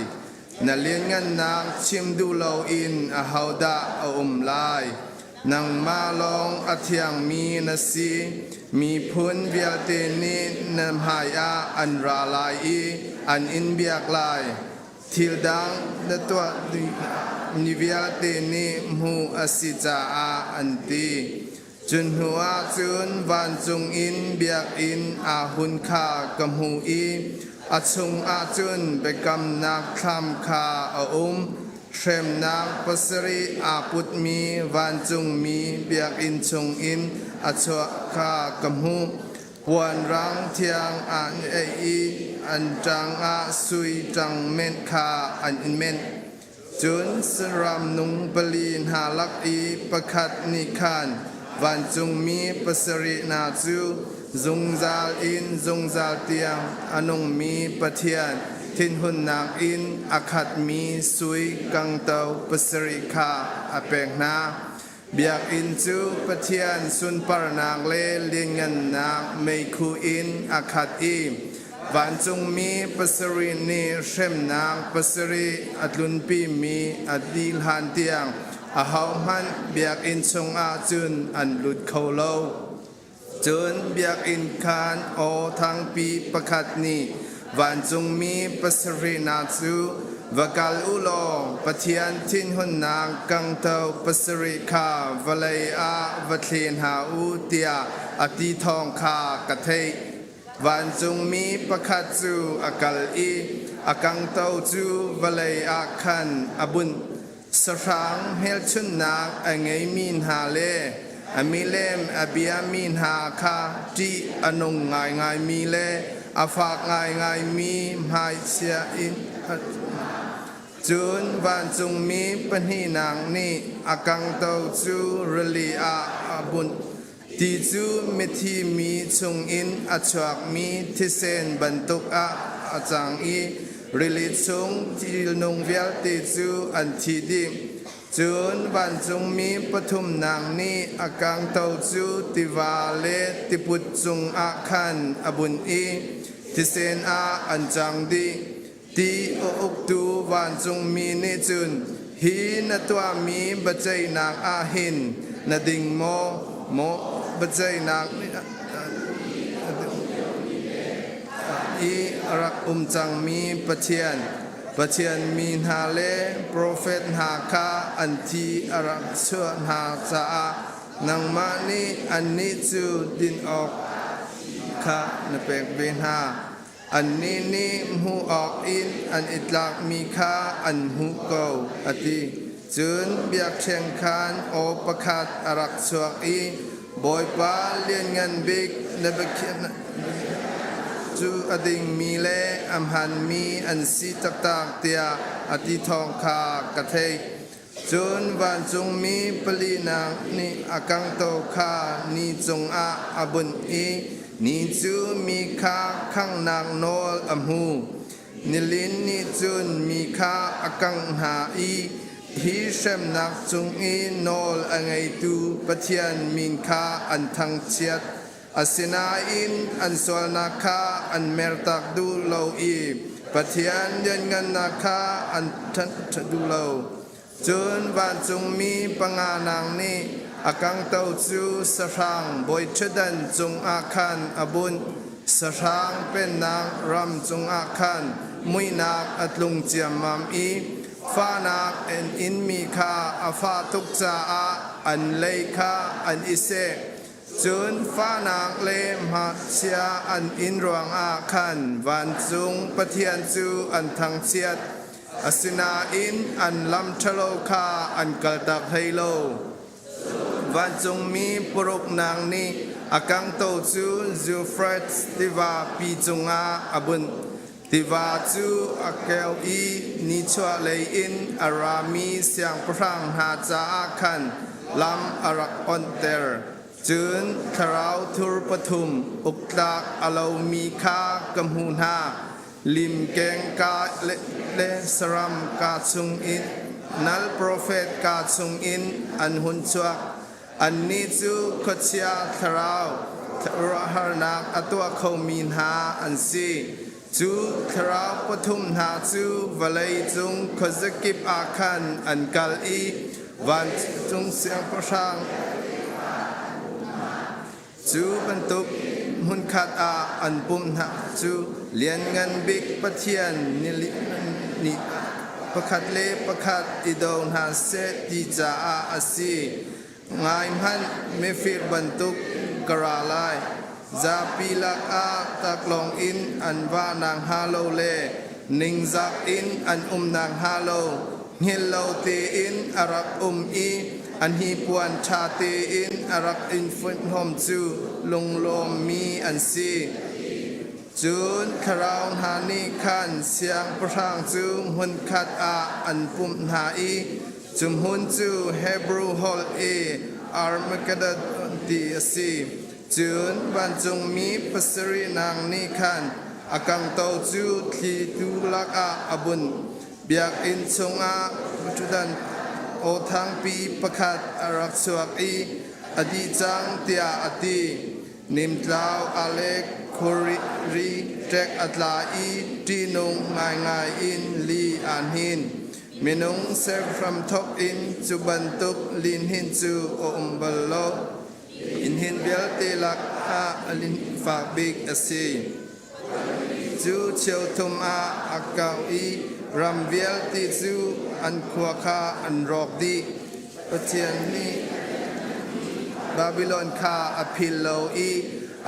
Na lianngannak chim duh loin ahodah a um lai? Nangmah lawng a thiangmi na si. Miphun vialte nih na hmaiah an ra lai i an in biak lai. Thil dang na tuah ni vialte nih hmuh a si caah an ti. Cun hnuah cun vancung in biakinn aa hun kha ka hmuh i a chungah cun biakamnak thlam kha a um. Hremnak pasarih aa putmi vancungmi biakinn chungin a chuah kha ka hmuh. Puan rang thiang an ei i an ṭang ah sui ṭang menh kha an i menh. Cun saram nung pali hna lak i pakhat nih khan vancungmi pasarih hna cu zungzal in zungzal tiang a nungmi Pathian thinhunnak in a khatmi sui kangto pasarih kha a pek hna. Biakinn cu Pathian sunparnak le lianngannak meikhu in a khat i vancungmi pasarih nih hremnak pasarih a tlunpimi a dih hlan tiang ahohmanh biakinn chungah cun an lut kho lo. Cun biakinn khaan aw thangpi pakhat nih vancungmi pasarihnak cu va kal u law Pathian thinhunnak kangtho pasarih kha vawlei ah va thli hna u tiah a ti thawng kha ka theih. Vancungmi pakhat cu a kal i a kangto cu vawlei ah khan a bunh. Sahrang hmelchunhnak a ngeimi hna le a milem a biami hna kha ṭih a nung ngaingaimi le a fak ngaingaimi hmaichia in Cun vancungmi pahnihnak nih a kangto cu rili ah a bunh. Ti cu mithi mi chungin a chuakmi thisen bantuk ah a cang i rili chung thilnung vialte cu an thi dih. Cun vancungmi pathumnak nih a kangto cu tiva le tiput cungah khan a bunh i thisen ah an cang dih. Ti a uktu vancungmi nih cun hi na tuahmi biaceihnak ah hin na ding maw, maw biaceihnak i a rak um cangmi Pathian, Pathian mi hna le profet hna kha an thi a rak chuah hna caah. Nangmah nih annih cu din awk kha na pek ve hna. Annih nih hmuh awk in an i tlakmi kha an hmuh ko, a ti. Cun biakṭheng khan aw pakhat a rak chuak i, Bawipa Lianngan Bik na biakhiahnak cu a dingmi le a hmaanmi an si taktak tiah a ti thawng kha ka theih. Cun vancungmi palinak nih a kangto kha ni cungah a bunh i ni cu mi kha khanghnak nawl a hmu. Nilin nih cun mi kha a kangh hna i hi hremnak cung i nawl a ngeitu Pathian min kha an thangchiat. Asinain an sualnak kha an mertak duh lo i Pathian lianngannak kha an ṭhanh duh lo. Cun vancungmi panganak nih a kangto cu sahrang bawiṭhutdan cungah khan a bunh. Sahrang pennak ram cungah khan muihnak a tlung ciammam i fahnak an inmi kha a fah tuk caah an lei kha an i seh. Cun fahnak le hmachia an in ruangah khan vancung Pathian cu an thangchiat. Asinain an lam ṭhalo kha an kaltak hlei lo. Vancungmi paruknak nih a kangto cu Zufrates tiva pi cungah a bunh. Tiva cu a keu i nichuahlei in a rami siangpahrang hna caah khan lam a rak onhter. Cun thlarau thur pathum uktlak a lomi kha ka hmuh hna. Limkeng ka le saram ka chungin nal profet ka chungin an hun chuak. Annih cu khuachia thlarau ruahharnak a tuah khomi hna an si. Cu thlarau pathum hna cu vawlei cung khuazakip ah khan an kal i vancung siangpahrang Cu bantuk hmunkhat ah an pumh hna cu Lianngan Bik Pathian nih pakhat le pakhat i do hna seh ti caah a si. Ngai hmanh, mifir bantuk ka ra lai. Zapi lakah taklawng in an vah nakhnga lo le ningzak in an um nakhnga lo hngilh lo tein a rak um i a hnipuan ṭha tein a rak in funhhlawm cu lunglawmmi an si. Cun thlarau hna nih khan siangpahrang cu hmunkhat ah an pumh hna i cu hmun cu Hebru holh i Armageddon ti a si. Cun vancungmi pasarihnak nih khan a kangto cu thlitu lakah a bunh. Biakinn chungah ṭhutdan aw thangpi pakhat a rak chuak i a dih cang tiah a ti. Nimtlau a le khuari ṭek a tla i ṭihnung ngaingai in li aa hnin. Minung ser hramthawk in cu bantuk lihnin cu a um bal lo. Inn vialte lakah a fak bik a si. Cu cheuthum ah a kau i ram vialte cu an khua kha an rawk dih. Pathian nih Babilon kha a phil lo i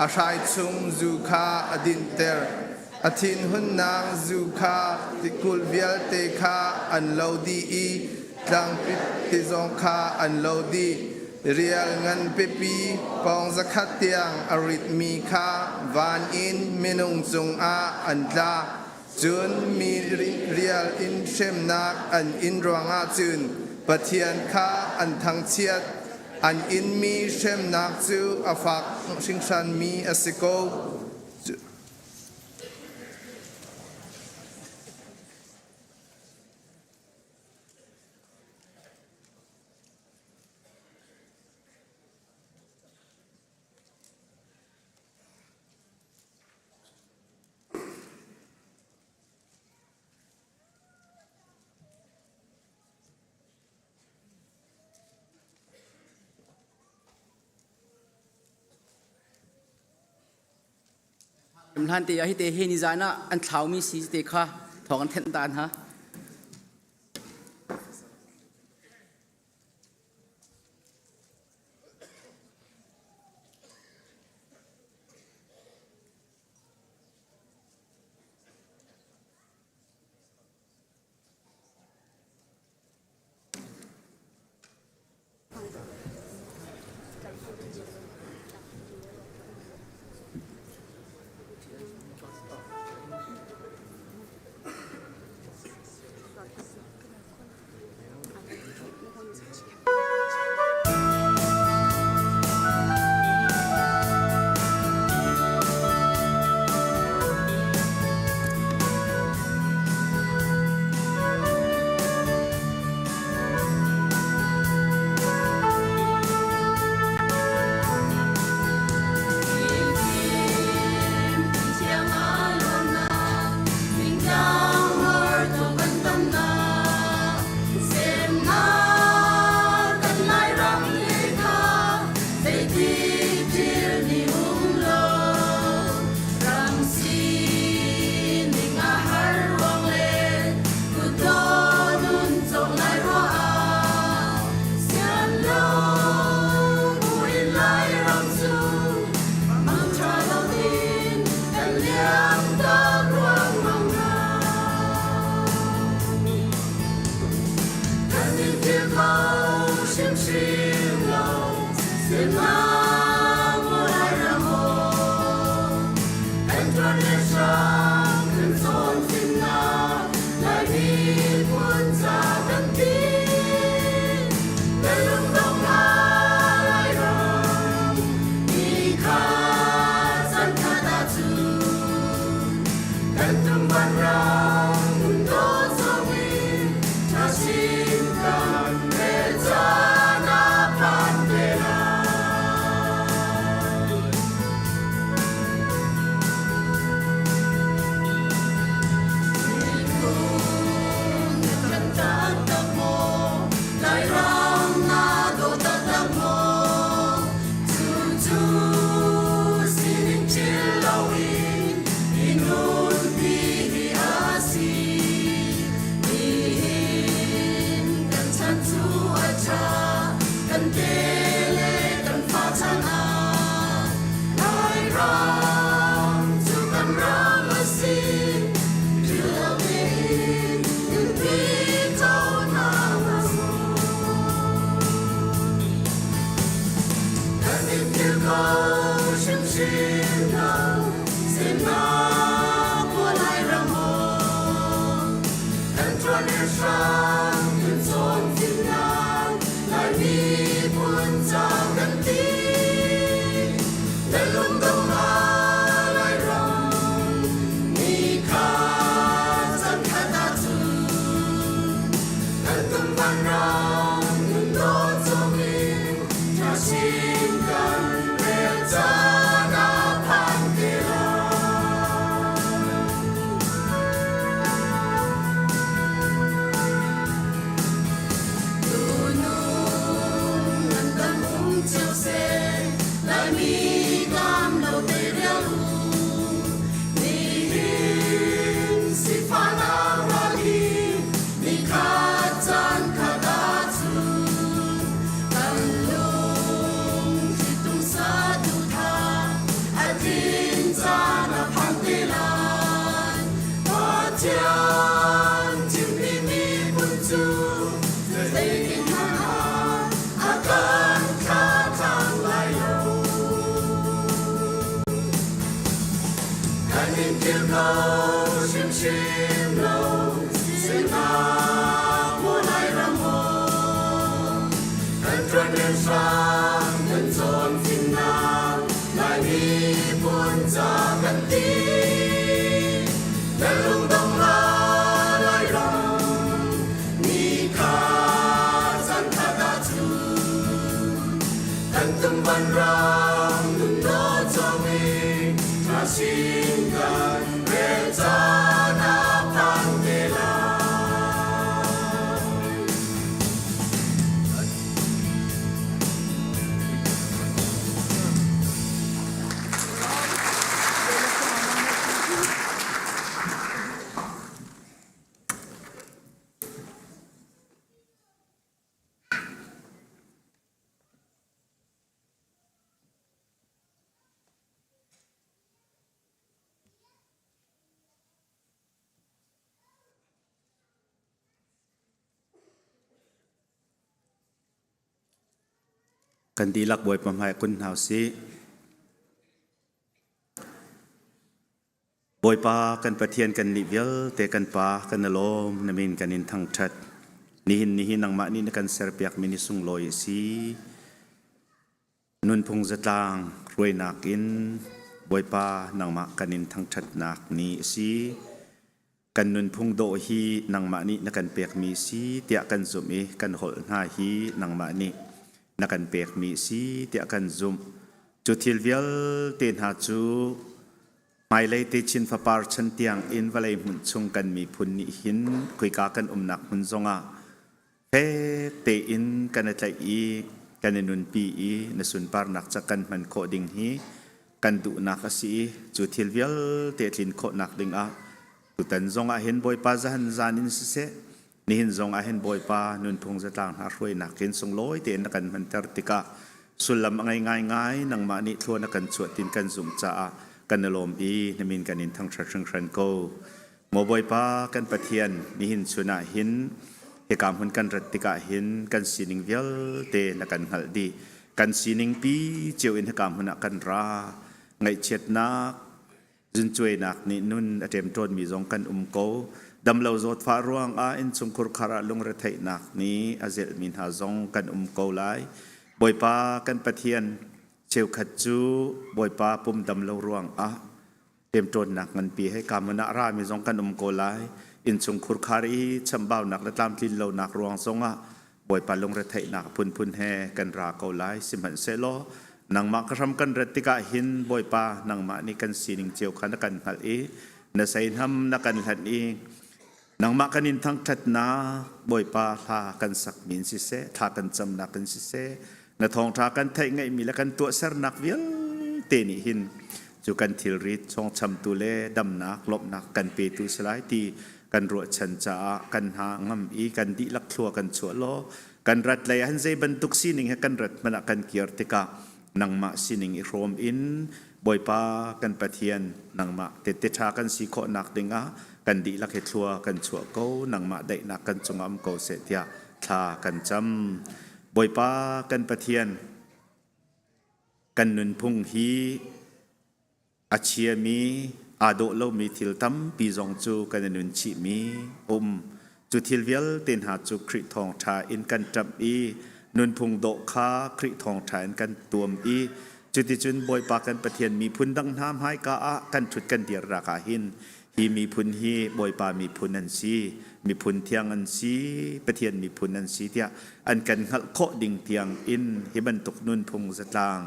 a hrai chung zu kha a dinhter. A thinhunnak zu kha tikulh vialte kha an lo dih i tlangpi zong kha an lo dih. Rial ngan pipi pawng zakhat tiang a ritmi kha van in minung cungah an tla. Cun mi rial in hremnak an in ruangah cun Pathian kha an thangchiat. An inmi hremnak cu a fak hringhranmi a si ko. Hlan te ah hi te hi nizan ah an thlaumi si te kha thawng an thenh ta hna. Kan dihlak Bawipa hmai kun hna usih. Bawipa kan Pathian kan nih vialte kan Pa kan i lawm na min kan in thangṭhat. Nihin ni hi nangmah nih na kan serpiakmi ni sunglawi a si. Nunphung zatlang hruainak in Bawipa nangmah kan in thangṭhatnak ni a si. Kan nunphung dawh hi nangmah nih na kan pekmi si tiah kan zumh i kan holh hna hi nangmah nih na kan pekmi si tiah kan zumh. Cu thil vialte hna cu hmailei techin fapar chan tiang in vawlei hmun chung kan miphun nih hin khoika kan umnak hmun zongah fek tein kan i tlaih i kan i nunpi i na sunparnak ca kan hman khawh ding hi kan duhnak a si i cu thil vialte tlin khawhnak dingah tutan zong ah hin Bawipa zahan zan in siseh nihin zong ah hin Bawipa nunphung zatlang hna hruainak in sunglawi tein na kan hmanter tikah sullam a ngei ngaingai nangmah nih thlua na kan chuah tin kan zumh caah kan i lawm i na min kan in thangṭhat hringhran ko. Maw Bawipa kan Pathian, nihin chun ah hin hika hmun kan rat tikah hin kan sining vialte na kan hngalh dih. Kan sining pi cio in hika hmun ah kan ra. Ngaihchiatnak, zuncuainak nih nun a ṭemṭawnmi zong kan um ko. Damlo zawtfah ruangah innchungkhur khar ah lungretheihnak nih a zelhmi hna zong kan um ko lai. Bawipa kan Pathian, cheukhat cu Bawipa pum damlo ruangah ṭemṭawnnak nganpi he ka hmun ah rami zong kan um ko lai. Innchungkhur khar i chambaunak le tlamtlin lonak ruang zongah Bawipa lungretheihnak phunphun he kan ra ko lai. Sihmanhsehlaw nangmah ka hram kan rat tikah hin Bawipa nangmah nih kan sining cio kha na kan hngalh i na seihnam na kan hlanh i nangmah kan in thangṭhatnak Bawipa hla kan sakmi in siseh, thla kan camnak in siseh, na thawngṭha kan theih ngeihmi le kan tuahsernak vialte nih hin cu kan thilrit chawngchamtu le damnak lawmhnak kan petu si lai ti kan ruahchan caah kan hna ngam i kan dihlak thlua kan chuah law kan rat lei han zei bantuk sining he kan rat hmanh ah kan kir tikah nangmah sining i hrawm in Bawipa kan Pathian nangmah tette ṭha kan si khawhnak dingah kan dihlak hi thlua kan chuah ko nangmah daihnak kan cungah um ko seh tiah thla kan cam Bawipa kan Pathian kan nunphung hi a chiami aa dawh lomi thil tampi zong cu kan i nun chihmi um. Cu thil vialte hna cu Khrih thawngṭha in kan ṭamh i nunphung dawh kha Khrih thawngṭha in kan tuam i cuticun Bawipa kan Pathian miphun dang hna hmaika ah kan ṭhut kan dirnak ah hin hi miphun hi Bawipa miphun an si, miphun thiang an si, Pathian miphun an si tiah an kan hngalh khawh ding tiang in hi bantuk nunphung zatlang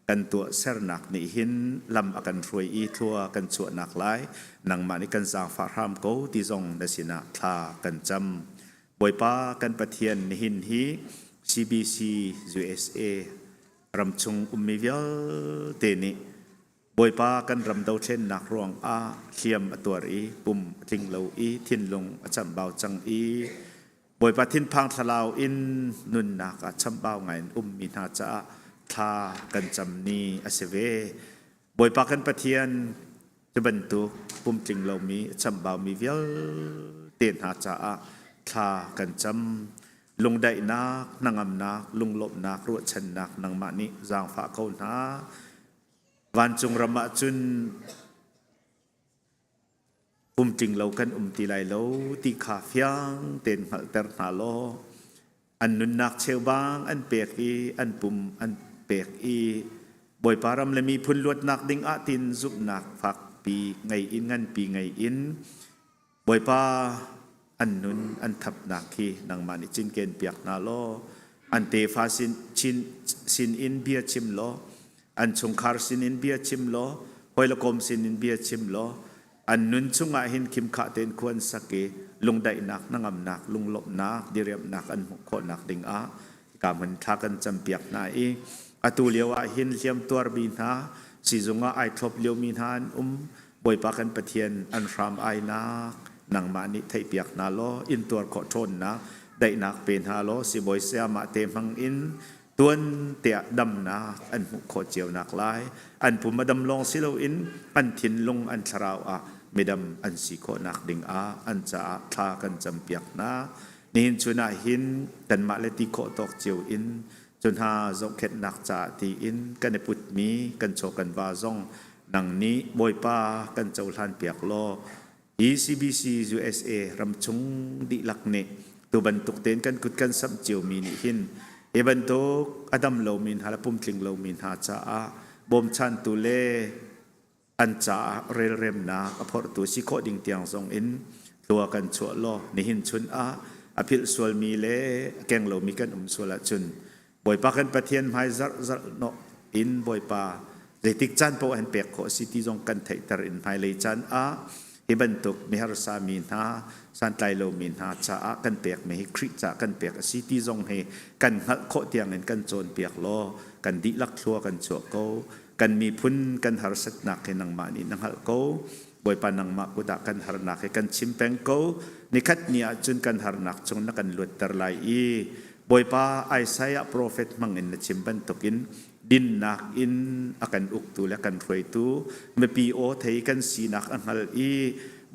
kan tuahsernak nih hin lam a kan hruai i thlua kan chuahnak lai nangmah nih kan zaangfah hram ko ti zong na sinah thla kan cam. Bawipa kan Pathian nihin hi CBC USA ramchung ummi vialte nih Bawipa kan ram dothlennak ruangah hliam a tuar i pum a tling lo i thinlung a chambau cang i Bawipa thinphang thlalau in nunnak ah chambau ngai in ummi hna caah thla kan cam ni a si ve. Bawipa kan Pathian cu bantuk pumtling lomi a chambaumi vialte hna caah thla kan cam. Lungdaihnak, hnangamnak, lunglawmhnak, ruahchannak nangmah nih zaangfah ko hna. Vancung ram ah cun pumtling lo kan um ti lai lo ti kha fiang tein hngalhter hna law an nunnak cheubang an pek i an pum an pek i Bawipa ram le miphun luatnak ding ah tin zumhnak fakpi ngei in nganpi ngei in Bawipa an nun an thapnak hi nangmah nih cinken piak hna law an tefa sin, chin, sin in bia chim law an chungkhar sin in bia chim law hawi le kom sin in bia chim law an nun chungah hin khimkhah tein khuan sak i lungdaihnak hnangamnak lunglawmhnak diriamhnak an hmuh khawhnak dingah ka hmun thla kan campiak hna i atu lio ah hin hliam tuarmi hna sizung ah ai thlop liomi hna an um Bawipa kan Pathian an hram ainak nangmah nih theihpiak hna law intuar khawh ṭhawnnak daihnak pe hna law sibawi sayamah te hmang in tuan tiah damnak an hmuh khawh cio nak lai an pum a dam lawng si loin an thinlung an thlarau ah midam an si khawhnak ding ah an caah thla kan campiak hna nihin chun ah hin kanmah le ti khawh tawk cio in cu hna zohkhenhnak caah tiin kan i putmi kan chaw kan va zong nang nih Bawipa kan cohlan piak law hi CBC USA ramchung dihlak nih tu bantuk tein kan kut kan samh ciomi nih hin hi bantuk a dam lomi hna le pumtling lomi hna caah bawmchantu le an caah relremnak a phorhtu si khawh ding tiang zong in tlua kan chuah law nihin chun ah a philh sualmi le a keng lomi kan um sual ahcun Bawipa kan Pathian hmai zarh zarh nawh in Bawipa zeitik caan paoh an pek khawh a si ti zong kan theihter in hmailei caan ah hi bantuk miharsa mi hna santlai lomi hna caah kan pekmi hi Khrih caah kan pek a si ti zong hi kan hngalh khawh tiangin kan cawnpiak law kan dihlak thlua kan chuah ko kan miphun kan harsatnak hi nangmah nih na hngalh ko Bawipa nangmah kut ah kan harnak hi kan chim peng ko nikhat ni ah cun kan harnak chung na kan luatter lai i Bawipa Isaiah profet hmang in na chim bantukin dinnak in a kan uktu le kan hruaitu mipi aw thei kan sinak a hngal i.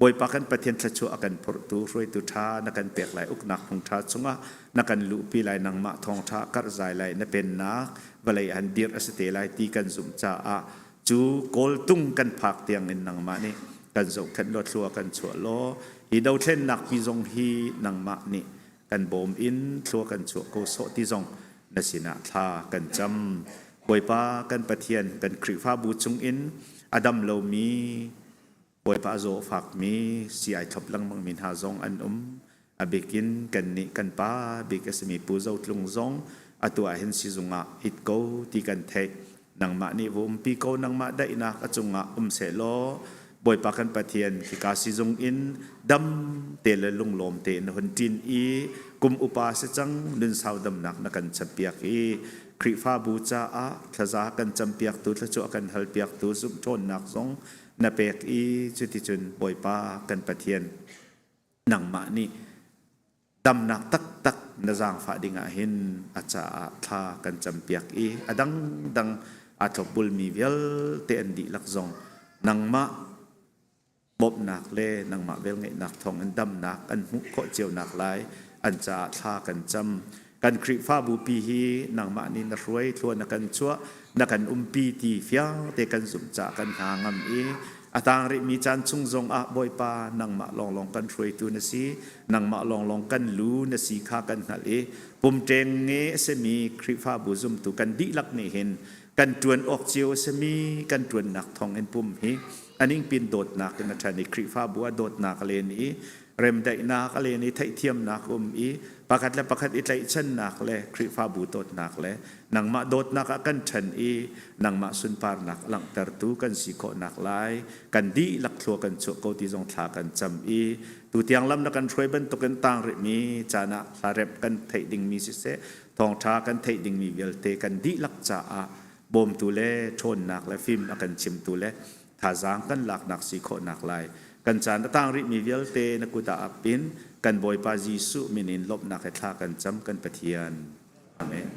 Bawipa kan Pathian thluachuah a kan phurhtu hruaitu ṭha na kan pek lai uknak phung ṭha chungah na kan luhpi lai nangmah thawngṭha karhzai lai na pennak vawlei an dirh a si te lai ti kan zumh caah cu kawltung kan phak tiangin nangmah nih kan zohkhenh law thlua kan chuah law hi dothlennak pi zong hi nangmah nih kan bawm in thlua kan chuah ko sawh ti zong na sinah thla kan cam. Bawipa kan Pathian kan Khrihfabu chungin a dam lomi Bawipa a zaw a fakmi sii ai thlop lengmangmi hna zong an um. A bikin kannih kan pa bik a simi Pu Zo Tlung zong atu ah hin sizung ah it ko ti kan theih. Nangmah nih va umpi ko, nangmah daihnak a cungah um sehlaw Bawipa kan Pathian khika sizung in dam te le lunglawm tein na hun ṭin i kum upa si cang nunsau damnak na kan champiak i Khrihfabu caah thlaza kan campiaktu thluachuah kan halpiaktu zumhṭhawnnak zong na pek i cuticun Bawipa kan Pathian nangmah nih damnak taktak na zaangfah dingah hin a caah thla kan campiak i a dangdang aa tlopbulmi vialte an dihlak zong nangmah bawmhnak le nangmah velngeihnak thawngin damnak an hmuh khawh cio nak lai an caah thla kan cam. Kan Khrihfabu pi hi nangmah nih na hruai thlua na kan chuah na kan umpi ti fiang te kan zumh caah kan hna ngam i a tang rihmi caan chung zong ah Bawipa nangmah lawnglawng kan hruaitu na si nangmah lawnglawng kan lu na si kha kan hngalh i pumṭeng nge a simi Khrihfabu zumtu kan dihlak nih hin kan ṭuan awk cio a simi kan ṭuannak thawng in pum hi aning pin dawtnak in a ṭhan i Khrihfabu ah dawtnak a len i remdaihnak a len i theihthiamnak um i pakhat le pakhat i tlaihchannak le Khrihfabu dawtnak le nangmah dawtnak ah kan ṭhan i nangmah sunparnak langhtertu kan si khawhnak lai kan dihlak thlua kan chuah ko ti zong thla kan cam i tutiang lam na kan hruai bantukin tang rihmi caan ah hlaremh kan theih dingmi siseh thawngṭha kan theih dingmi vialte kan dihlak caah bawmtu le ṭhawnnak le fim a kan chimtu le thazaang kan laknak si khawhnak lai kan caan a tang rihmi vialte na kut ah ap in kan Bawipa Jesuh min in lawmhnak he thla kan cam kan Pathian. Amen.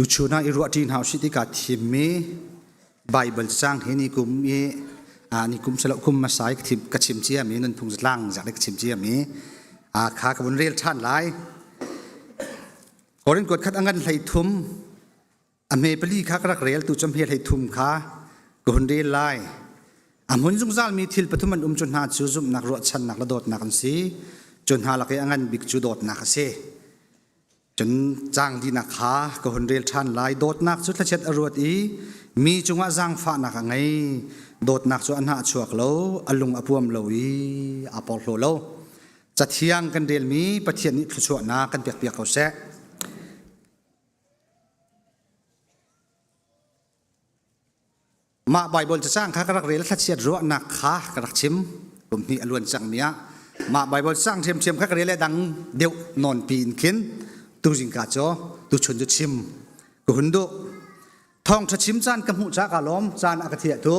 Tuchun ah i ruahṭi hna usih tikah thimmi Baibal cang hi ni kum i ni kum silo kum hmasa i ka chim ciami nunphung zatlang zak ka chim ciami kha ka vun rel ṭhan lai. Korin kuat khat a ngan hlei thum a hme pali kha ka rak rel tu cu hme hlei thum kha ka hun rel lai. A hmun zungzalmi thil pathum an um cu hna cu zumhnak, ruahchannak le dawtnak an si. Cu hna lak i a ngan bik cu dawtnak a si. Cun caang dinak kha ka hun rel ṭhan lai. Dawtnak cu thlachiat a ruat i mi cungah zaangfahnak a ngei. Dawtnak cu a hnah a chuak lo, a lung a puam lo i aa porhlaw lo. Cathiang kan relmi Pathian nih thluachuahnak kan pekpiak ko seh. Mah Baibal cacang kha ka rak rel thlachiat ruahnak kha ka rak chim kum hnih a luan cangmi ah mah Baibal cacang ṭhiamṭhiam kha ka rel le dang deuh nawnpi in khin tuzingka cu tuchun cu chim ka hun duh. Thawngṭha chim caan ka hmuh ca ka lawm caan a ka thiah tu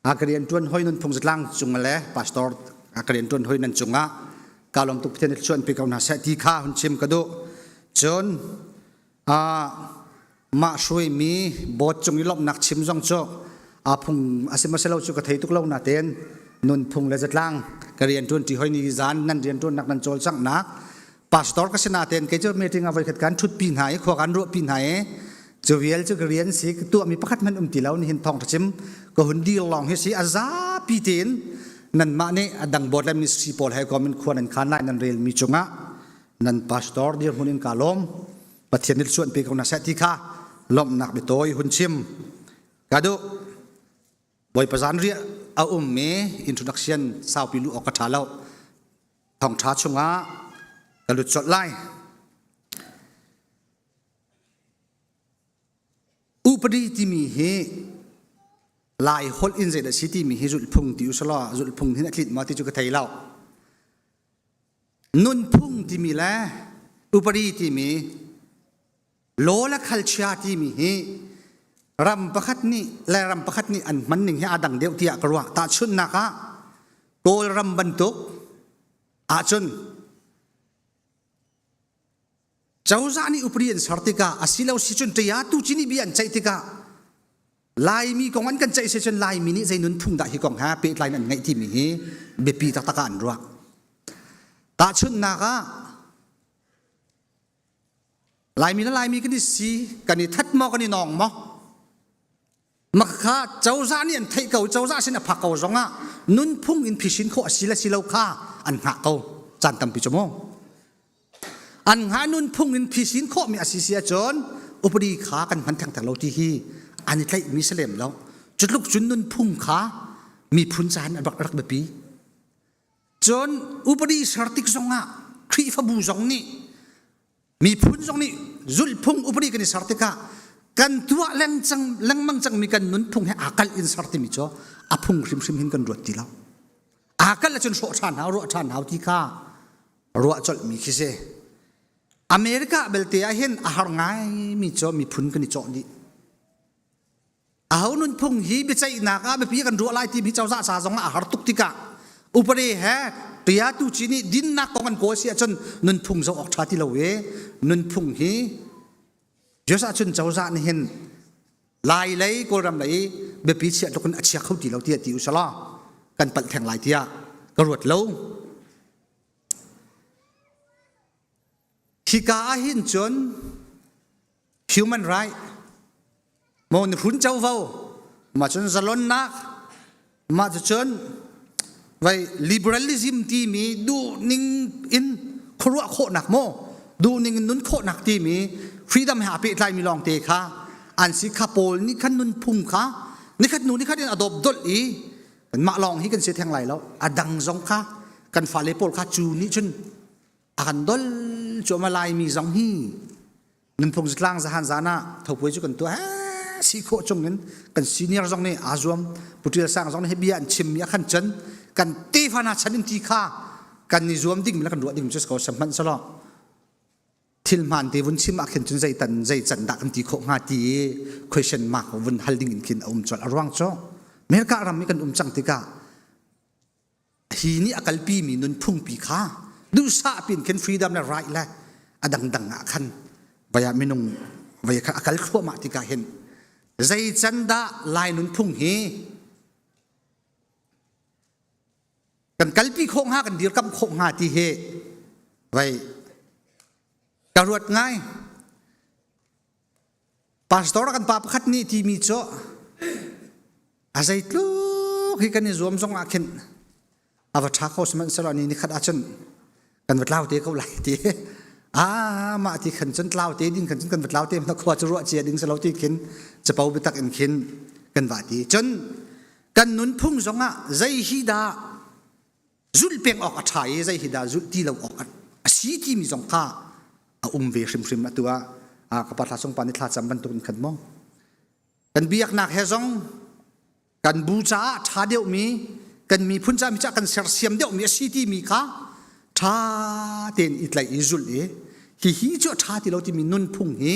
a ka rian ṭuan hoi nunphung zatlang cung le pastor a ka rian ṭuan hoi nan cungah ka lawm tuk Pathian nih chuan pi ko hna seh ti kha hun chim ka duh. Cun mah hruaimi board cung i lawmhnak chim zong cu aa phung a si maw si lo cu ka thei tuk lo natein. Nunphung le zatlang ka rianṭuan ṭi hoi ni zan nan rianṭuannak nan cawlcanghnak pastor ka si natein kei cu meeting ah voikhat kan ṭhutpi hna i khua kan ruahpi hna i cu vial cu ka rian si ka tuahmi pakhat hmanh um ti lo nihin thawngṭha chim ka hun dir lawng hi si a zapi tein nanmah nih a dang board le ministry pawl he kom in khua nan khan lai nan relmi cungah nan pastor dirhmun in ka lawm Pathian nih suan pe ko na seh ti kha lawmhnak biatawi hun chim ka duh Bawipa zanriah a ummi introduction saupi luh awk ka ṭha lo. Thawngṭha chungah ka lut colh lai. Upadi timi hi Lai holh in zeidah si timi hi zulhphung ti usalaw zulhphung hin a tlinh maw ti cu ka thei lo. Nunphung timi le upadi timi Law le khalchia timi hi ram pakhat nih le ram pakhat nih an hman ning hi aa dang deuh tiah ka ruah. Tahchunhnak ah Kawlram bantuk ahcun cozah nih upadi an ser tikah asilo si cun ṭia tu cini bia an ceih tikah Laimi kong an kan ceih si cun Laimi nih zei nunphung dah hi kong he pehtlai in an ngeih timi hi biapi taktak ah an ruah. Tahchunhnak ah Laimi le Laimi kan i si, kan i that maw, kan i nawng maw? Makha cozah nih an theih ko, cozah sin a phak ko zongah nunphung in phisin khawh a si le si lo kha an hngah ko. Caan tampi cu mu. An hngah nunphung in phisin khawhmi a si si ahcun upadi kha kan hman thengtheng lo ti hi an i tlaihmi si lem lo. Cutluk cun nunphung kha miphun caan an rak rak biapi. Cun upadi ser tik zongah Khrihfabu zong nih miphun zong nih zulhphung upadi kan i ser tikah kan tuah lengcang lengmang cangmi kan nunphung he aa kalh in ser timi cu a phung hrimhrim hin kan ruat ti lo. Aa kalh ahcun hrawh ṭhan hau ruah ṭhan hau ti kha ruah colhmi khi si. America belte ah hin a har ngaimi cu miphun kan i cawh dih. Aho nunphung hi biaceihnak ah biapi kan ruah lai timi cozah ca zong ah a har tuk tikah upade he tia tu ci nih dinnak kong an kawl si ahcun nunphung zoh awk ṭha ti lo i nunphung hi US ahcun cozah nih hin Lai lei Kawlram lei biapi chiah tluk in a chia kho ti lo tiah ti usalaw kan palh theng lai tiah ka ruat lo. Hika ah hin cun human right maw na hrun covo mah cun zalonnak mah cucun vai liberalism timi duhning in khuaruah khawhnak maw duhning in nun khawhnak timi freedom he aa pehtlaimi lawngte kha an si kha pawl nih khan nunphung kha nikhat hnu nikhat in a dawp dolh i mah lawng hi kan si theng lai lo a dang zong kha kan fale pawl kha cu nih cun a kan dol cuahmah Laimi zong hi nunphung zatlang zahan zan ah thopuai cu kan tuah si khawh chung in kan senior zong nih aa zuam Puṭial Sang zong nih bia an chimmi a khan cun kan tefa hna chan in ti kha kan i zuam ding le kan ruah ding cu ko sihmanh selaw thil hmaan te vun chim ah khin cun zei tan zei can dah kan ti khawh hnga ti i question mark vun hal ding in khin a um colh a ruang cu America ram i kan um cang tikah hi nih a kalpimi nunphungpi kha duhsah pin khin freedom le right le a dangdang ah khan vai ah minung vai kha a kal thluahmah tikah hin zei can dah lai nunphung hi kan kalpi khawh hnga kan dirkamh khawh hnga ti hi vai ka ruat ngai Pastor kan pa pakhat nih timi cu a zeitluk hi kan i zuam zong ah khin a va ṭha kho sihmanhsehlaw ni nikhat ahcun kan va tlau te ko lai ti ah mah ti khan cun tlau te ding khan cun kan va tlau te na khua cu ruah cia ding si lo ti khin capo biatak in khin kan va ti cun kan nunphung zong ah zei hi dah zulh peng awk a ṭha i zei hi dah zulh ti lo awk a si timi zong kha a um ve hrimhrim atu ah ka pa thla sung pa nih thla cam bantuk in khan maw kan biaknak he zong kan bu caah ṭha deuhmi kan miphun caah mi caah kan sersiam deuhmi a si timi kha ṭha tein i tlaih i zulh i hihi cu a ṭha ti lo timi nunphung hi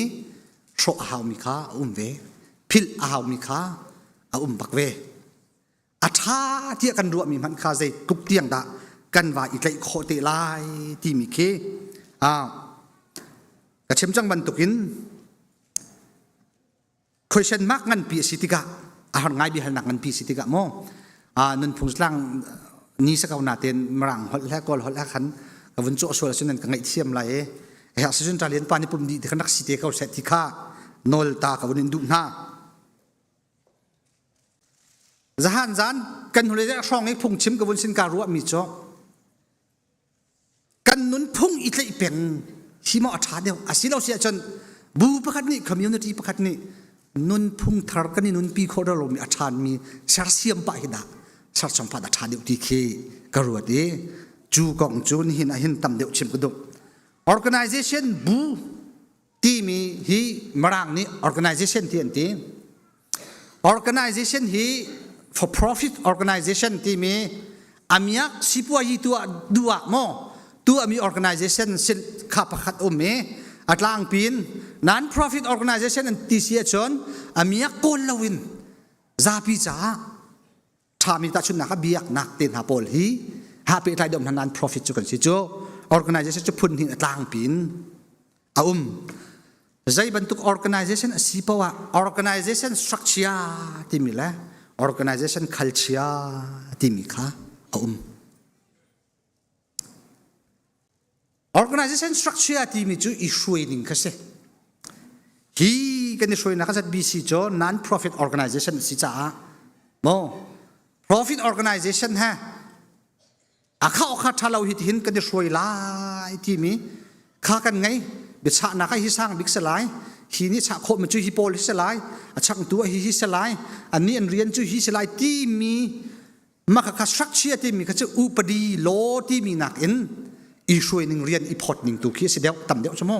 hrawh a haumi kha a um ve philh a haumi kha a um bak ve a ṭha tiah kan ruahmi hmanh kha zei tluk tiang dah kan va i tlaih khawh te lai timi khi ka chim cang bantukin question mark nganpi a si tikah a har ngai biahalnak nganpi a si tikah maw? Nunphung zatlang ni sa ko natin Mirang holh le Kawl holh he khan ka vun cawh sual ahcun nan ka ngaihthiam lai i herh sicun Talian pa nih pum dih ti khan rak si te ko seh ti kha nawl ta ka vun in duh hna. Zahan zan kan hnulei hrawng i phungchim ka vun sin ka ruahmi cu kan nunphung i tlaih peng hi maw a ṭha deuh a si lo si ahcun bu pakhat nih community pakhat nih nunphung thar kan i nunpi khawh lomi a ṭhanmi sersiam pah hi dah serchom pah dah ṭha deuh ti khi ka ruat i cu kong cu nihin ah hin tam deuh chim ka duh organization bu timi hi Mirang nih organization ti an ti Organization hi for profit organization timi amiak sipuayi tuah duh ah maw tuahmi organization sin kha pakhat um i a tlangpi in non profit organization an ti si ahcun amiak kawl loin zapi caah ṭhami tahchunhnak ah biaknak te hna pawl hi ha pehtlai deuh hna non profit cu kan si cu organization cu phun hnih a tlangpi in a um zei bantuk organization a si poah organization structure timi le organization culture timi kha a um Organization structure timi cu i hruai ning kha si. Hi kan i hruainak ZBC cu non-profit organization a si caah mo profit organization he a kha okha tha lo hi tihin kan i hruai lai timi kha kan ngei biachahnak hi sang bik si lai hi nih chah khawh mi cu hi pawl hi si lai a changtu hi hi si lai an nih an rian cu hi si lai timi Mah kha structure timi kha cu upadi law timi nakin i hruai ning rian i phawt ning tu khi a si deuh tam deuh cu mu.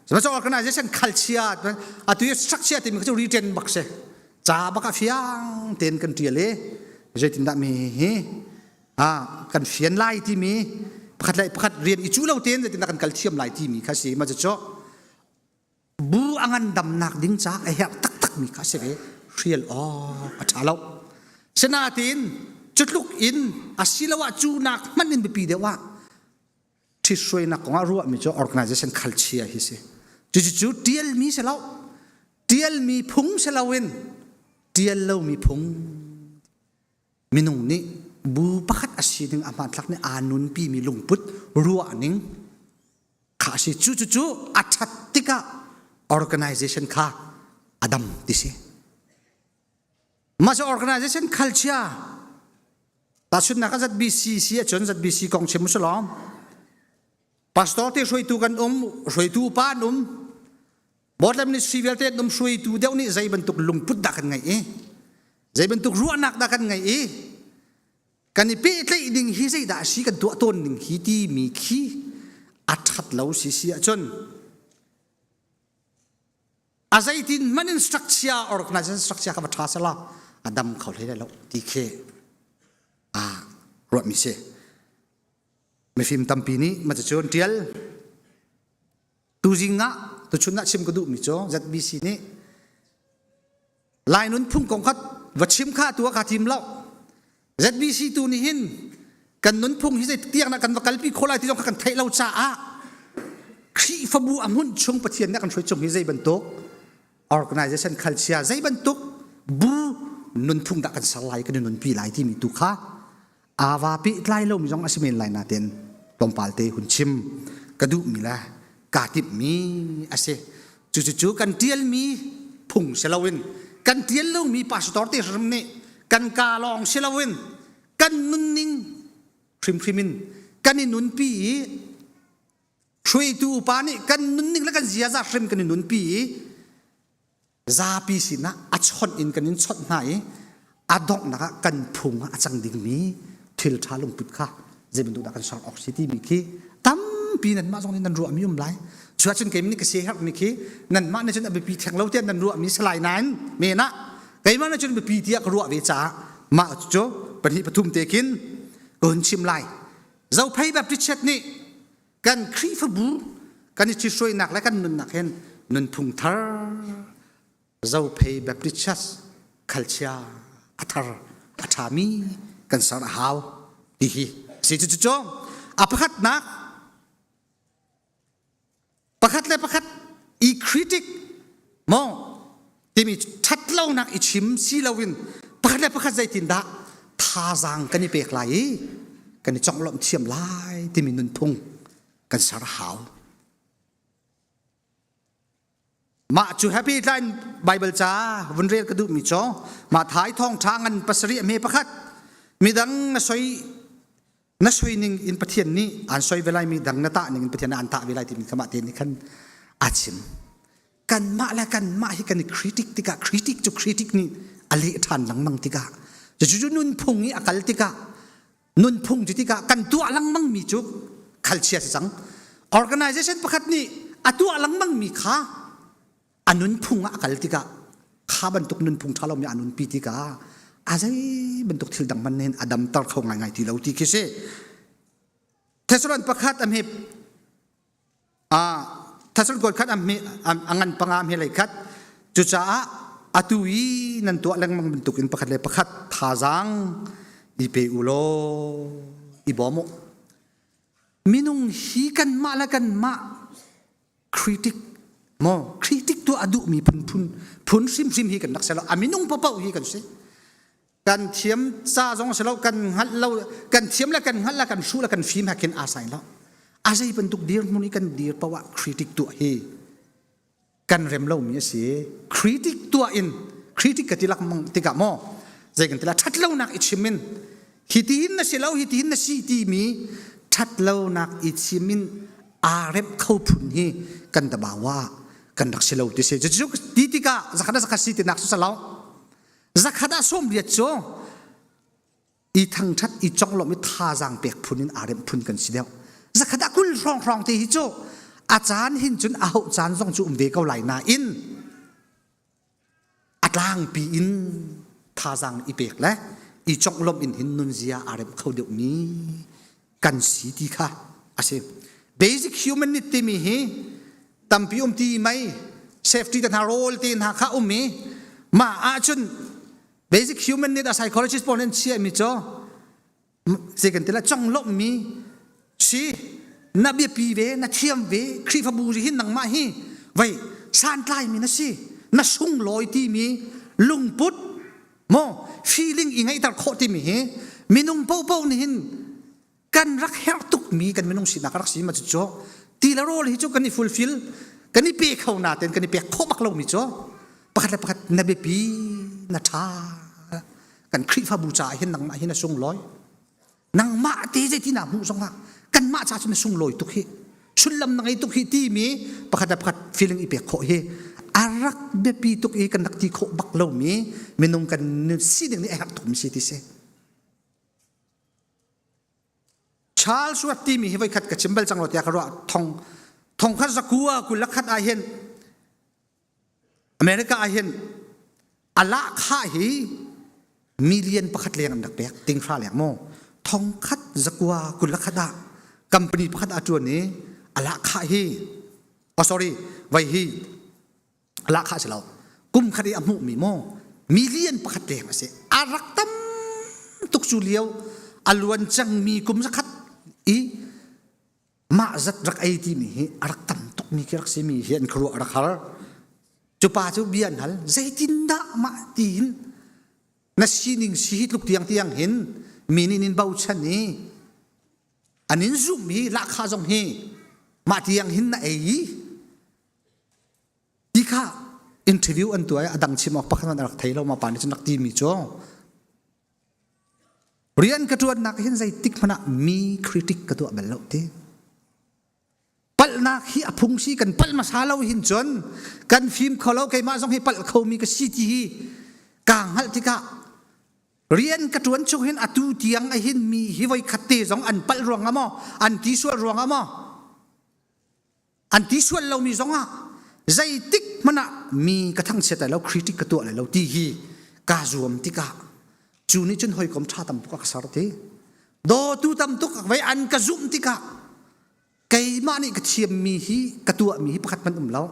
Sihmanhsehlaw organization culture atu i structure timi kha cu written bak si. Ca bak a fiang tein kan tial i zeitindah mi hi ah kan fian lai timi pakhat le pakhat rian i cu lo tein zeitindah kan kal thiam lai timi kha si ma cu Bu a ngandamnak ding caah a herh taktakmi kha a si ve. Hrial awk a ṭha lo. Sinain cutluk in asiloah cu nak hmanh in biapi deuh ah ṭhithruainak kong ah ruahmi cu organization khalchia hi si. Cucu ṭialmi si lo. Ṭialmi phung si loin ṭial lomi phung minung nih bu pakhat a si ding a hmanthlak nih aa nunpimi lungput ruahning kha a si cu cu cu a ṭhat tikah organization kha a dam ti si mah cu organization culture tahchunhnak ah ZBC si ahcun ZBC kong chim usih law pastor te hruaitu kan um hruaitu upa an um board le ministry vialte an um hruaitu deuh nih zei bantuk lungput dah kan ngeih i zei bantuk ruahnak dah kan ngeih i kan i pehtlaih ding hi zeidah a si kan tuah tawn ning hi timi khi a ṭhat lo si si ahcun a zeitin hmanh in structure organization structure kha va ṭha sela a dam kho hlei lai lo ti khi a ruahmi si mifim tampi nih ma cucun ṭial tuzing ah tuchun ah chim ka duhmi cu ZBC nih Lai nunphung kong kha va chim kha tu ah kaa tim lo. ZBC tu nih hin kan nunphung hi zei tiang dah kan va kalpi khawh lai ti zong kha kan theih lo caah Khrihfabu a hmunh chung Pathian nih a kan hruai chung hi zei bantuk organization khalchia zei bantuk bu nunphung dah kan ser lai kan i nunpi lai timi tu kha ava pehtlai lomi zong a si men lai nain tlawmpal te hun chim ka duhmi le kaa timhmi a si. Cucucu kan ṭialmi phung si loin kan ṭial lomi pastor te hrim nih kan kaa lawng si loin kan nunning hrimhrim in kan i nunpi i hruaitu upa nih kan nunning le kan ziaza hrim kan i nunpi i zapi sinah a chawnh in kan in chawnh hna i a donghnak ah kan phung ah a cang dingmi thil ṭha lungput kha zei bantuk dah kan ser awk si timi khi tampi nanmah zong nih nan ruahmi um lai cu ahcun keimah nih ka siaherhmi khi nanmah nih cun a biapi theng lo tiah nan ruahmi si lai nain men ah keimah nih cun biapi tiah ka ruah ve caah mah cu pahnih pathum te khin ka hun chim lai Zophei Baptist Church nih kan Khrihfabu kan i ṭhithruainak le kan nunnak hin nunphung thar Zophei Baptist Church khalchia a thar a ṭhami kan ser a hau ti hi si cu cu a pakhatnak pakhat le pakhat i critic maw timi ṭhatlonak i chim si loin. Pakhat le pakhat zeitindah thazaang kan i pek lai i kan i conglawmh thiam lai timi nunphung kan ser a hau. Mah cu happy tlai Bible ca vun rel ka duhmi cu Mathai thawngṭha ngan pasarih a hme pakhat midang na soi na soi ning in Pathian nih aan soi ve lai mi dang na tah ning in Pathian nih aan tah ve lai timi kha mah te nih khan a chim. Kanmah le kanmah hi kan i critic tikah critic cu critic nih a leh ṭhan lengmang tikah cucu nunphung i a kal tikah nunphung cu tikah kan tuah lengmang mi cu khalchia si cang. Organization pakhat nih a tuah lengmang mi kha a nunphung ah a kal tikah kha bantuk nunphung ṭha lomi a nunpi tikah a zei bantuk thil dang hmanh hin a damter kho ngaingai ti lo ti khi si. Thessalon pakhat a hme a Thessalon kuat khat a hme a ngan panga a hme lei khat cucaah atu i nan tuah lengmang bantuk in pakhat le pakhat thazaang i pe u law i bawm u. Minung hi kanmah le kanmah critic maw critic tuah a duhmi phunphun phun hrimhrim hi kan rak si lo a minung paoh hi kan si kan thiam ca zong si lo kan hngalh lo kan thiam le kan hngalh le kan hruh le kan fim he khin aa sai lo a zei bantuk dirhmun i kan dir paoh ah critic tuah hi kan rem lomi a si critic tuah in critic ka ti lak tikah maw zei kan ti la ṭhat lonak i chim in hi tihin na si lo hi tihin na si timi ṭhat lonak i chim in aa remh kho phun hi kan dabawa kan rak si lo ti si cucu ti tikah zakhat ah zakhat si tinak cu lo zakhat ah sawm riat cu i thangṭhat i conglawmh i thazaang pek phun in aa remh phun kan si deuh zakhat ah 20 hrawng hrawng te hi cu a caan hin cun a hauh caan zong cu um ve ko lai nain a tlangpi in thazaang i pek le i conglawmh in hin nunzia aa remh kho deuhmi kan si ti kha a si. Basic human need timi hi tampi um ti mei safety te hna rawl te hna kha um i mah ahcun basic human need a psychologist pawl nih an chiahmi cu zei kan ti la conglawmhmi si na biapi ve na thiam ve Khrihfabu hi nangmah hi vei santlaimi na si na sunglawi timi lungput maw feeling i ngeihter khawh timi hi minung popo nih hin kan rak herh tukmi kan minung sinak rak si ma cu ti le rawl hi cu kan i fulfill kan i pe kho natein kan i pek khawh bak lomi cu pakhat le pakhat na biapi na ṭha kan Khrihfabu caah hin nangmah hi na sunglawi nangmah te zeiti na hmuh zongah kanmah ca cu na sunglawi tuk hi sullam na ngei tuk hi timi pakhat le pakhat feeling i pek khawh hi a rak biapi tuk i kan rak ti khawh bak lomi minung kan sining nih a herh tukmi si ti si Charles Watt timi hi voikhat ka chim bal cang lo tiah ka ruah thong thong khat zakua kul le khat ah hin America ah hin a lahkhah hi million pakhat leng an rak pek tinghra leng maw thong khat zakua 21 ah company pakhat a ṭuan i a lahkhah hi oh sorry vai hi a lahkhah si lo kum khat i a hmuhmi maw million pakhat leng a si a rak tam tuk cu lio a luan cangmi kum zakhat i mah zat rak ei timi hi a rak tam tukmi khi rak simi hi an khuaruah a rak har cu pa cu bia an hal zeitindah mah tiin na sining si hi tluk tiang tiang hin mi nih nin bochan i an in zumh i lahkhah zong hi mah tiang hin na ei i ti kha interview an tuah i a dang chim awk pakhat hmanh a rak thei lo ma pa nih cun rak timi cu Rian ka ṭuannak hin zeitik hmanh ah mi critic ka tuah bal lo ti. Palhnak hi a phung si kan palh hmasa lo hin cun kan fim kho lo keimah zong hi palh khomi ka si ti hi kaa hngalh tikah rian ka ṭuan chung hin atu tiang a hin mi hi voi khat te zong an palh ruang ah maw an ti sual ruang ah maw An ti sual lomi zongah zeitik hmanh ah mi ka thangchiat lai lo, critic ka tuah lai lo ti hi kaa zuam tikah cu nih cun hawikom ṭha tam tuk a ka ser ti. Dawtu tam tuk vei an ka zumh tikah keimah nih ka thiammi hi ka tuahmi hi pakhat hmanh um lo.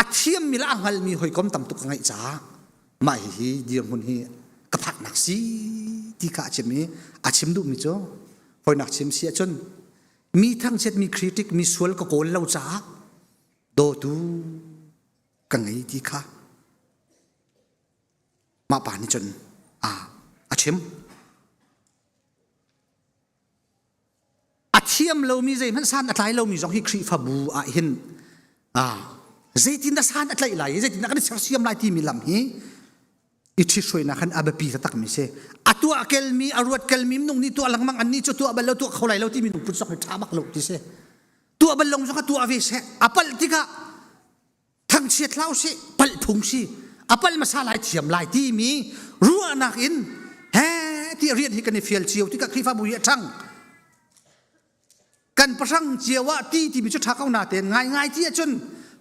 A thiammi le a hngalmi hawikom tam tuk ka ngeih caah mah hihi dirhmun hi ka phaknak si ti kha a chim i a chim duhmi cu hawinak chim si ahcun mi thangchiat mi critic mi sual ka kawl lo caah dawtu ka ngei ti kha. Mah pa nih cun a a chim. A thiam lomi zeihmanh san a tlai lomi zong hi Khrihfabu ah hin zeitin dah san a tlaih lai i zeitin dah kan i sersiam lai timi lam hi i ṭhithruainak khan a biapi taktak mi si. A tuah kelmi, a ruat kelmi minung nih tuah lengmang an nih cu tuah bal lo tuah kho lai lo timi lungput zong hi ṭha bak lo ti si. Tuah bal lo zong kha tuah ve seh. A palh tikah thangchiat hlah usih palh phung si a palh hmasa lai thiam lai timi ruahnak in he ti rian hi kan i fial cio tikah Khrihfabu hi a ṭhang kan pahrang cio ah ti timi cu ṭha ko na tein ngai ngai ti ahcun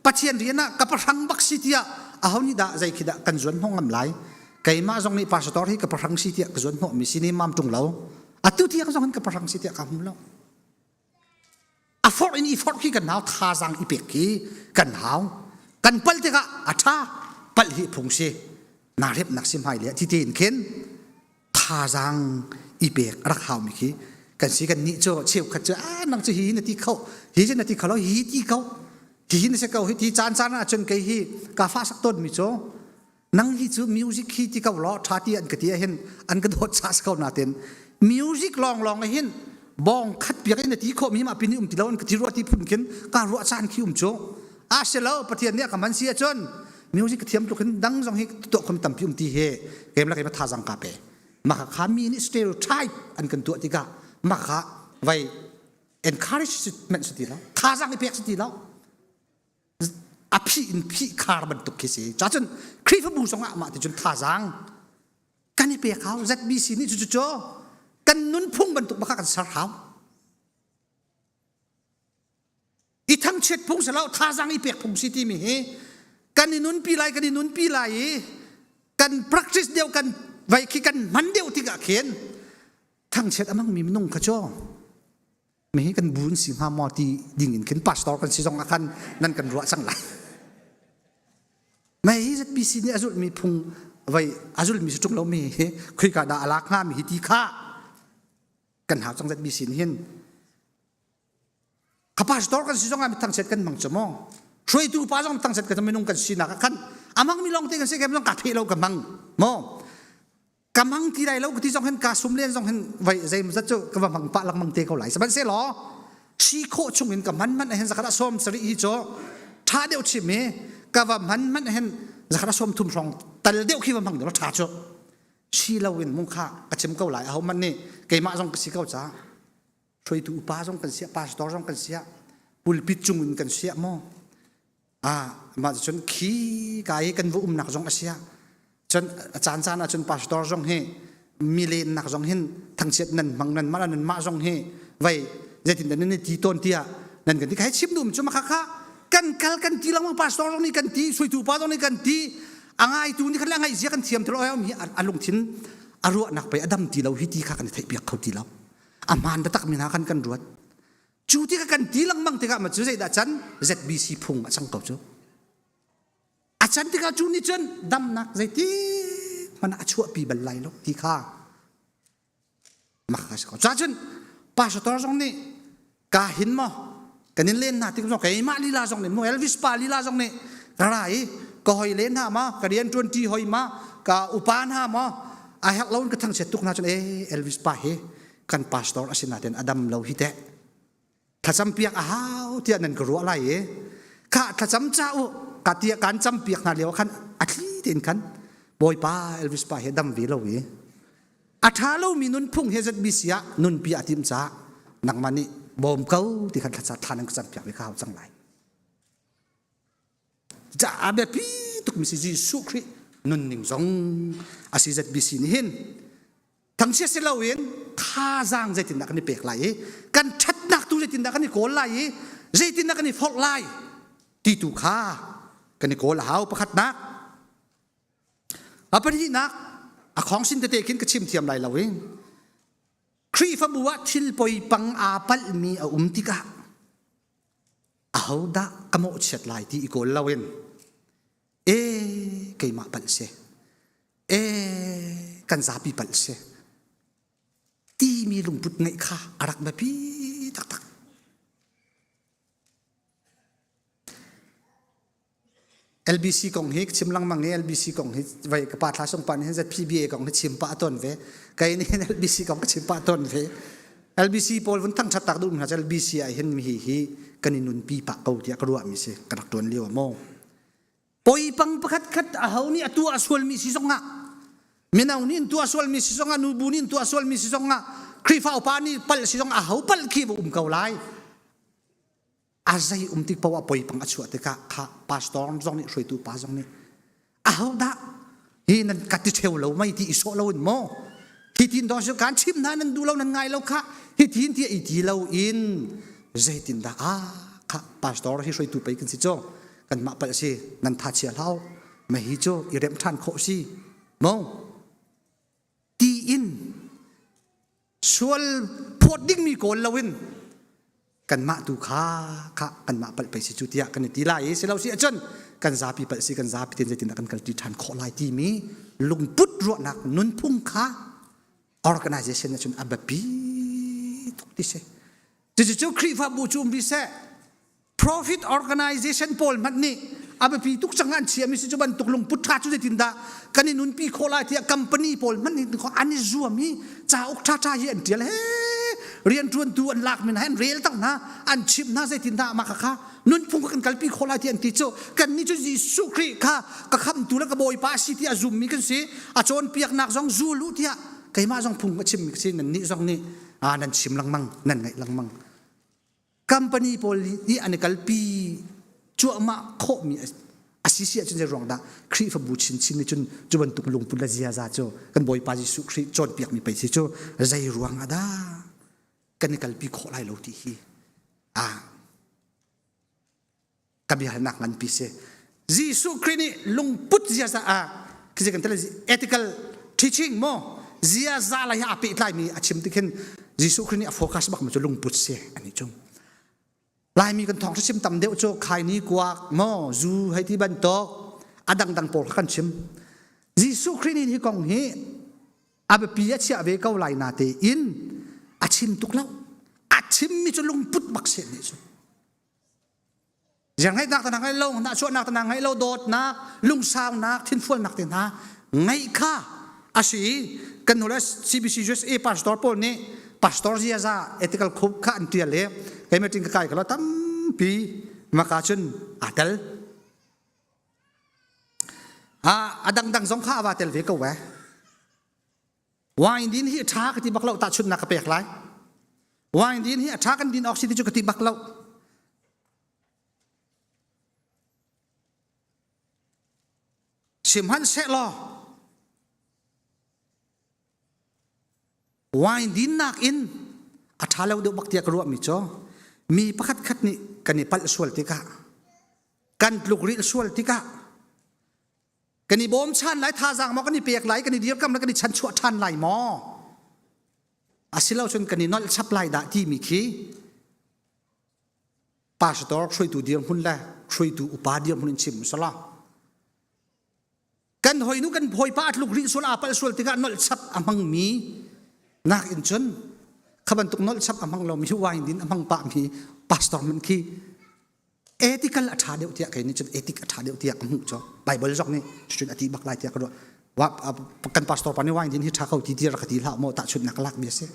Pathian rian ah ka pahrang bak si tiah aho nih dah zei khi dah kan zuan hnawh ngam lai keimah zong nih pastor hi ka pahrang si tiah ka zuan hnawh mi si ni mam ṭung lo atu tiang zong hin ka pahrang si tiah ka hmu lo A forh in i forh khi kan hau, thazaang i pek khi kan hau. Kan palh tikah a ṭha, palh hi phung si. Naa remnak si hmai le ti tein khin thazaang i pek a rak haumi khi kan si kan nih cu cheukhat cu ah nang cu hi na ti kho hi cu na ti kho lo hi ti ko hi hi na si ko hi ti caan caan ah cun kei hi ka fa sak tawn mi cu nang hi cu music hi ti ko law tha ti an ka ti ahhin an ka dawt sa ko natin music lawng lawng hin bong khat piak in na ti khawh mi ma pin um ti lo an ka ti ruah ti phun khin ka ruah caan khi um cu a si lo pathian nih a ka man si ahcun music ka thiam tluk hin dang zong hi tuah khom tampi um ti he kem la ke ma thazang ka pe maka kha mi nih stereotype an kan tuah tikah maka vai encouragement si ti lo thazang i pek si ti lo a phih in phih khar bantuk khi si cacun Khrihfabu zongah mah ti cun thazaang kan i pek hau ZBC nih cu cu kan nunphung bantuk baka kan ser hau i thangchiat phung si lo thazaang i pek phung si timi hi kan i nunpi lai kan i nunpi lai i kan practice deuh kan vai khi kan hman deuh tikah khin thangchiat a hmangmi minung kha cu mi hi kan bu an si hnga maw ti ding in khin pastor kan si zong ah khan nan kan ruah cang lai mei hi ZBC nih a zulhmi phung vai a zulhmi si ṭung lo mi hi khuika dah a lak hnga mi hi ti kha kan hau cang ZBC nih hin ka pastor kan si zong ah mi thangchiat kan hmang cu maw hruaitu pa zong thangchiat kan minung kan sinak ah khan a hmang mi lawng te kan si kem zong ka pheh lo ka hmang maw ka mang ti lai lo ka ti zong hin ka sum len zong hin vai zeimawzat cu ka va hmang pah lengmang te ko lai sihmanhsehlaw si khawh chung in ka hman man hin zakhat a sawm sarih hi cu tha deuh chim i ka va hman man hin zakhat a sawm thum hrawng tal deuh khi va hmang deuh tha cu si lo in mung kha ka chim ko lai aho man nih keimah zong ka si ko ca hruaitu upa zong kan siah pastor zong kan siah pulpit cung in kan siah maw Ah, mah cun khi ka i kan va umnak zong a si ah cun a caan caan ah cun pastor zong hi milennak zong hin thangchiat nan hmang nan mah nan mah zong hi vai zeitin dah nan i ti tawn tiah nan kan ti kai chim dum cu makha kha kan kal kan ti lengmang pastor zong nih kan ti suitu pa zong nih kan ti a ngaitu nih khan le a ngaih zia kan thiam ti lo ai hi a lungthin a ruahnak pei a dam ti lo hi ti kha kan i theih piak kho ti lo a hmaan taktak mi hna khan kan ruat Cu tikah kan ti lengmang tikah ma cu zeidah can ZBC phung a cang ko cu. A can tikah cu nih cun damnak zeiti hmanh a chuahpi bal lai lo ti kha mak a si ko. Cacun pastor zong nih ka hin maw kan in len hna tik zong keimah lila zong nih mu Elvis pa lila zong nih ka ra i ka hoi len hna ma ka rian ṭuan ṭi hoi ma ka upa hna maw a herh lo in ka thangchiat tuk hna cun e Elvis pa hi kan pastor a si nain a dam lo hi teh thlacam piak a hau tiah nan ka ruah lai i kha thlacam ca u ka tiah kan cam piak hna lio khan a thli tein khan bawipa Elvis pa hi dam ve lo i a ṭha lomi nunphung he ZBC ah nunpi a tim caah nangmah nih bawm ko ti khan thlaca thla nan ka cam piak ve ka hau cang lai Caah biapi tukmi si Jesuh Khrih nunning zong a si ZBC nih hin thangchia si loin thazaang zeitindah kan i pek lai i kan ṭhatnak tu zeitindah kan i kawl lai i zeitindah kan i forh lai ti tu kha kan i kawl a hau pakhatnak a pahnihnak a khawngsin tete khin ka chim thiam lai lo i Khrihfabu ah thil poipang aa palhmi a um tikah ahodah ka mawhchiat lai ti i kawl loin e keimah palh si e kan zapi palh si timi lungput ngeih kha a rak biapi taktak. LBC kong hi chim lengmang i LBC kong hi vai ka pa thla sung pa nih hin ZPBA kong hi chim pah tawn ve. Kei nih hin LBC kong ka chim pah tawn ve. LBC pawl vun thangṭhat tak duh hna cu LBC ah hin mi hi kan i nunpi pah ko tiah ka ruahmi si ka rak ṭuan lio ah maw. Poipang pakhat khat aho nih a tuah sualmi si zongah mino nih an tuah sualmi si zongah nubu nih an tuah sualmi si zongah Khrihfa upa nih palh si zongah aho palh khi va um ko lai. A zei um tik paoh ah poipang a chuah tikah kha pastor zong nih hruaitu pa zong nih ahodah hi nan ka ti ṭheo lo mei ti i sawh lo in maw hi tin dawh cu kan chim hna nan duh lo nan ngai lo kha hi tin tiah i ti lo in zeitindah ah kha pastor hi hruaitu pei kan si cu kanmah palh si nan tha chia hlau mei hi cu i remh ṭhan khawh si maw ti in sual phawt dingmi kawl loin kanmah tu kha kha kanmah palh pei si cu tiah kan i ti lai i silo si ahcun kan zapi palh si kan zapi ten zeitindah kan kalṭi ṭhan khawh lai timi lungput ruahnak nunphung kha organization ahcun a biapi tuk ti si cucu Khrihfabu cu um rih seh profit organization pawl hmanh nih a biapi tuk cang an chiami si cu bantuk lungput ṭha cu zeitindah kan i nunpi khawh lai tiah company pawl hmanh nih an i zuam i cauk ṭhaṭha hi an ṭial he rianṭuantu an lak min an rel tak hna an chimh hna zeitindah mah kha nunphung kan kalpi khawh lai ti an ti cu kannih cu Jesuh Khrih kha ka khamtu le ka bawipa a si ti a zummi kan si a cawnpiaknak zong zul u tiah keimah zong phung ka chimmi ka si nannih zong nih nan chim lengmang nan ngaih lengmang Company pawl nih an i kalpi cuahmah khawhmi a si si ahcun zei ruang dah Khrihfabu chinchin nih cun cu bantuk lungput le ziaza cu kan Bawipa Jesuh Khrih cawnpiakmi pei si cu zei ruang ah dah kan i kalpi khawh lai lo ti hi ah ka biahalnak nganpi si. Jesuh Khrih nih lungput ziaza ah khi kan tel ethical teaching mo ziaza lai a pehtlaimi a chim tik hin Jesuh Khrih nih a focus bak mi cu lungput si ani chung. Laimi kan thawng chim tam deuh cu khaini kuak mo zu hei ti bantuk a dangdang pawl kha kan chim. Jesuh Khrih nih hi kong hi a biapi a chiah ve ko lai na te in a chim tuk lo. A chimmi cu lungput bak si nih cu. Ziarngeihnak te hna ngeih lo, nahchuahnak te hna ngeih lo, dawtnak, lungsaunak, thinfualnak te hna ngeih kha a si i kan hnu le CBC USA pastor pawl nih pastor ziaza ethical code kha an tial i kei meeting ka kai kha lo tampi maka cun aa tel. A dangdang zong kha a va tel ve ko ve. Wine din hi a ṭha ka ti bak lo tahchunhnak ka pek lai. Wine din hi a ṭha kan din awk si ti cu ka ti bak lo. Sihmanhsehlaw wine dinnak in a ṭha lo deuh bak tiah ka ruahmi cu mi pakhat khat nih kan i palh sual tikah kan tlukrilh sual tikah Kan i bawmchan lai thazaang maw kan i pek lai kan i dirkam lai kan i chanchuah ṭhan lai maw? Asilo cun kan i nolh chap lai dah timi khi pastor hruaitu dirhmun le hruaitu upa dirhmun in chim usala. Kan hoinu kan hawipa a tluk rih sual aa palh sual tikah nolh chap a hmangmi nak in cun kha bantuk nolh chap a hmang lomi wine din a hmang pahmi pastor man khi ethical a ṭha deuh tiah kei nih cun ethic a ṭha deuh tiah ka hmuh cu Bible zong nih cucun a ti bak lai tiah ka ruah kan pastor pa nih wine din hi ṭha ko ti ti rak ka ti hlah maw tahchunhnak ka lak mi a si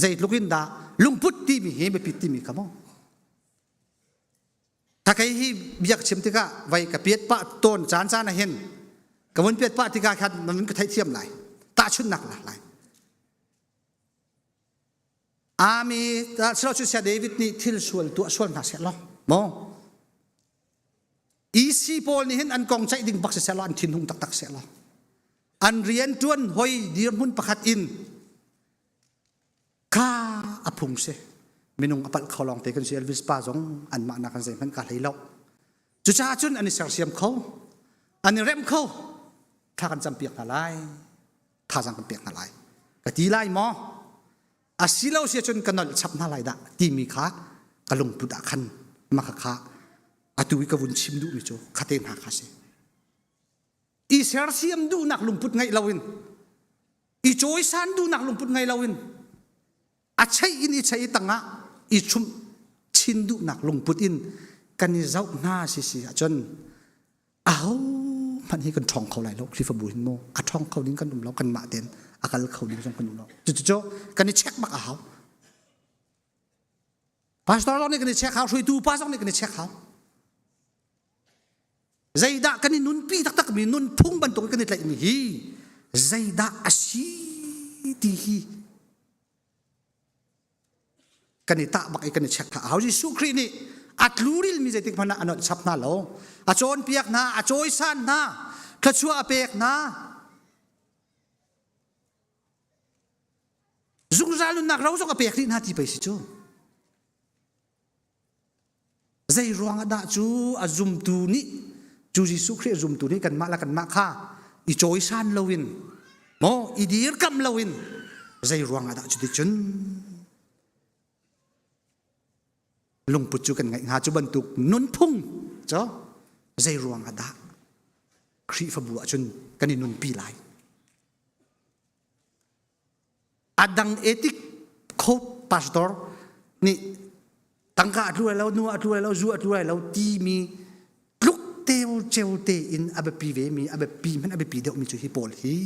zeitluk in dah lungput timi hi biapit timi kha maw thakei hi biak chim tikah vai ka piat pah tawn caan caan ah hin ka vun piat pah tikah khan nan ka theihthiam lai tahchunhnak lak lai Ami silo cu sia David nih thil sual tuah sual hna seh law maw EC pawl nih hin an kong ceih ding bak si seh law an thinhung taktak seh law an rian tuan hoi dirhmun pakhat in kha a phung si minung a palh kho lawng te kan si Elvis pa zong anmah nak an zeihmanh ka hlei lo cucaah cun an i sersiam kho an i remh kho thla kan campiak hna lai thazaang kan pek hna lai ka ti lai maw asilo si cun ka nolh chap hna lai dah timi kha ka lungput ah khan maka kha atu i ka vun chim duhmi cu khate hna kha si i sersiam duhnak lungput ngeih loin i cawisan duhnak lungput ngei loin a cheih in i cheih i tangah i chumh chin duhnak lungput in kan i zoh hna si si ahcun. Aho hmanh hi kan ṭhawng kho lai lo Khrihfabu hin mu a ṭhawng kho ding kan um lo kanmah tein a kal kho ding zong kan um lo. Cucu kan i check bak a hau. Pastor zong nih kan i check hau, hruaitu pa zong nih kan i check hau. Zeidah kan i nunpi taktakmi nunphung bantuk kan i tlaihmi hi zeidah a si ti hi kan i tah bak i kan i check kha a hau. Jesuh Khrih nih a tlurilmi zeitik hmanh ah a nolh chap hna lo. A cawnpiak hna, a cawisan hna, thluachuah a pek hna. Zungzal nunnak ro zong a pek rih hna ti pei si cu. Zei ruang ah dah cu a zumtu nih cu Jesuh Khrih a zumtu nih kanmah le kanmah kha i cawisan loin maw i dirkamh loin zei ruang ah dah cuticun lungput cu kan ngeih hnga cu bantuk nunphung cu zei ruang ah dah Khrihfabu ahcun kan i nunpi lai A dang ethic code pastor nih tangka a tlu lai lo, nu a tlu lai lo, zu a tlu lai lo timi tluk teu ceu te in a biapi ve mi, a biapi hmanh a biapi deuhmi cu hi pawl hi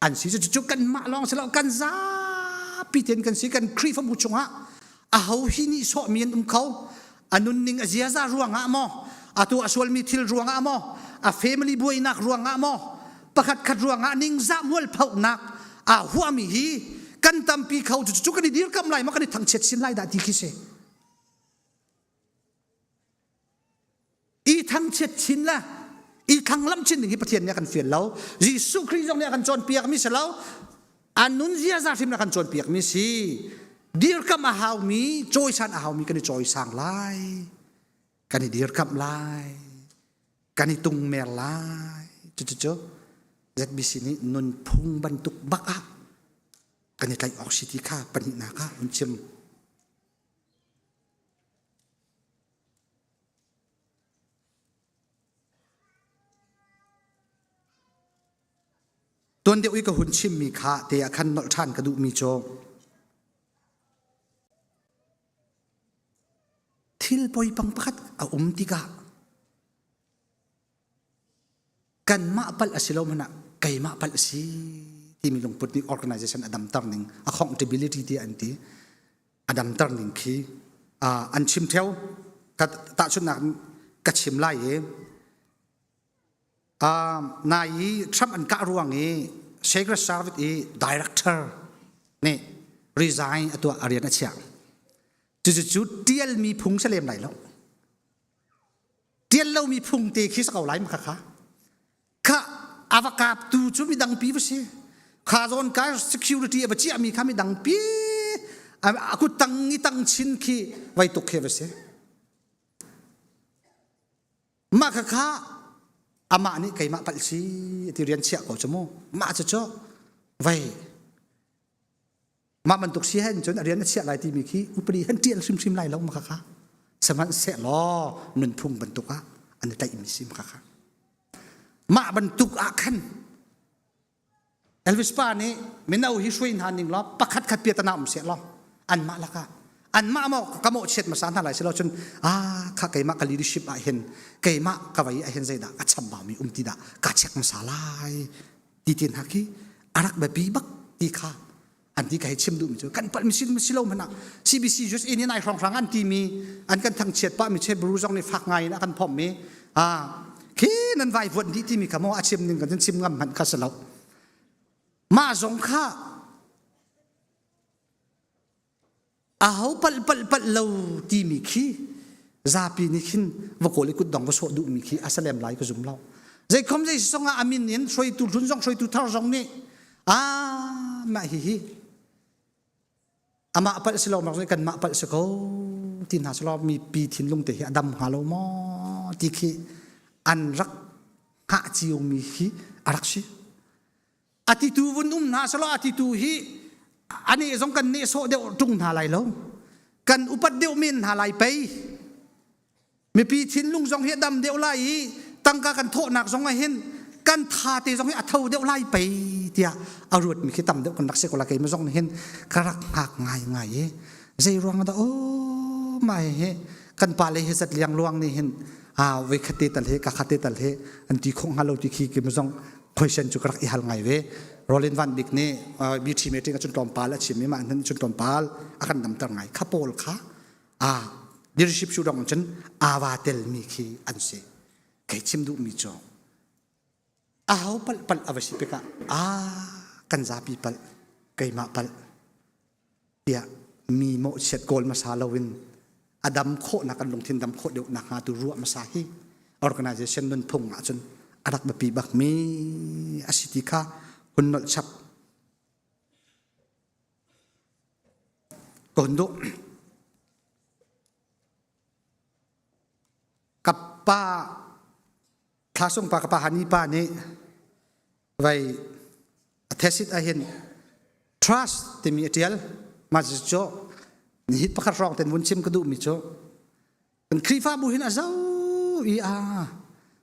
an si. Cucu kanmah lawng si lo, kan zapi tein kan si. Kan Khrihfabu chungah aho hi nih sawhmi an um kho. A nunning a ziaza ruangah maw, atu a sualmi thil ruangah maw, a family buainak ruangah maw, pakhat khat ruangah ningzah mualphohnak aa huahmi hi kan tampi kho cu kan i dirkamh lai maw kan i thangchiat sin lai dah ti khi si i thangchiat chin le i thlanglamh chin ding hi Pathian nih a kan fial lo Jesuh Khrih zong nih a kan cawnpiak mi si lo a nun ziaza hrim a kan cawnpiak mi si dirkamh a haumi cawisan a haumi kan i cawisang lai kan i dirkamh lai kan i tungmer lai cucu ZBC nih nunphung bantuk bak ah kan i tlaih awk si ti kha pahnihnak ah hun chim. Tuan deuh i ka hun chimmi kha te ah khan nolh ṭhan ka duhmi cu Thil poipang pakhat a um tikah kanmah palh a si lo hmanh ah keimah palh a si timi lungput nih organization a damter ning accountability ti an ti a damter ning khi an chim theo ka tahchunhnak ka chim lai i Nai i Trump an kah ruang i Secret Service i director nih resign a tuah a rian a chiah. Cucu tialmi phung si lem lai lo. Tial lomi phung te khi si ko lai ma kha. Kha a va kaptu cu midang pi va si. Kha zawn ka security a va chiahmi kha midang pi a kut tang i tang chin khi vai tuk khi va si. Mah khakha amah nih keimah palh si ti rian chiah ko cu mu. Mah cu cu vei mah bantuk si hen cun a rian a chiah lai timi khi upadi han ṭial hrimhrim lai lo ma khakha. Sihmanhsehlaw nunphung bantuk ah an i tlaihmi si ma khakha. Mah bantuk ah khan Elvis pa nih mino hi hruai hna ning law pakhat khat piatana um seh law anmah lakah anmah maw ka mawhchiat hmasa hna lai si lo cun ah kha keimah ka leadership ah hin keimah ka vei ah hin zeidah ka chambaumi um ti dah ka check hmasa lai ti ti hna khi a rak biapi bak ti kha an ti ka hei chim duhmi cu kan palh mi si lo hmanh ah CBC just in ai hrawnghrang an timi an kan thangchiat pah mi che bru zong nih fak ngai in a kan phomh mi ah khi nan vai vuan dih timi kha maw a chim ning kan chim ngam hmanh kha si lo mah zong kha aho palh palh palh lo timi khi zapi nih khin va kawl i kutdong va sawh duhmi khi a salem lai ka zum lo zeikhom zei song ah amin in hruaitu hlun zong hruaitu thar zong nih ah mah hi hi amah palh si lo mak kan mah palh si ko ti hna selaw mipi thinlung te hi a dam hnga lo maw ti khi an rak hngah cio mi hi a rak si a titu vun um hna selaw a titu hi ane zong kan nehsawh deuh ṭung hna lai lo kan upat deuh men hna lai pei Mipi thinlung zong hi a dam deuh lai i tangka kan thawhnak zong ah hin kan tha te zong hi a tho deuh lai pei tiah a ruatmi khi tam deuh kan rak si ko la keimah zong nih hin ka rak hngak ngai ngai i zei ruang dah oh mai hi kan pale hi zat liang luang nih hin. A voi khat te tal he ka khat te tal he an ti khawh hnga lo ti khi kim zong question cu ka rak i hal ngai ve. Rolin Van Bik nih BT meeting ah cun tlawmpal a chim i mah hnan cun tlawmpal a kan damter ngai. Kha pawl kha a leadership su dong cun awa telmi khi an si. Kei chim duhmi cu aho palh palh a va si tikah a kan zapi palh keimah palh tiah mi mawhchiat kawl hmasa loin a dam khawhnak kan lungthin dam khawh deuh nak hnga tu ruah hmasa hi organization nunphung ahcun a rak biapi bakmi a si ti kha hun nolh chap ka hun duh. Ka pa Thlasung pa ka pa Hani pa nih vai a thesit ahhin trust timi a tial mah cu nihit pakhat hrawng ten vun chim ka duhmi cu kan Khrihfabu hin a zo i a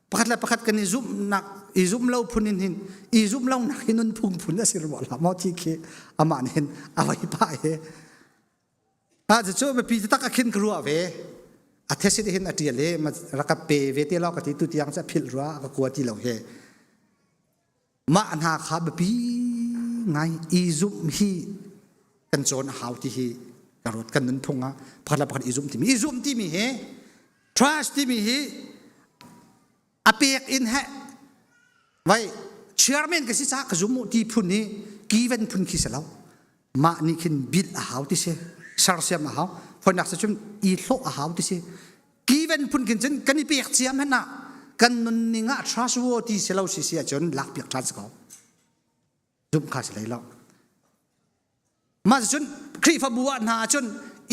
pakhat le pakhat kan i zumhnak i zumh lo phun in hin i zumh lo nak hi nunphung phun a si rua la maw ti khi amah nih hin a vai pah he Ah cucu biapi taktak a khin ka ruah ve. A thesit hin a ṭial i rak ka pe ve te law ka ti tu tiang cu a philh rua a ka kua ti lo he. Mah hna kha biapi ngai i zumh hi kan cawn a hau ti hi ka ruat kan nunphung ah pakhat le pakhat i zumh timi i zumh timi hi trust timi hi a pek in he vai chairman ka si ca ka zum ti phun hi given phun khi si lo mah nih khin bil a hau ti si sersiam a hau fonak sa cun i hlawh a hau ti si given phun khin cun kan i pek ciam hen ah kan nunning ah trustworthy si lo si si ahcun lak piak ṭhan si ko zumh kha si lei lo Mah cun Khrihfabu ah hna ahcun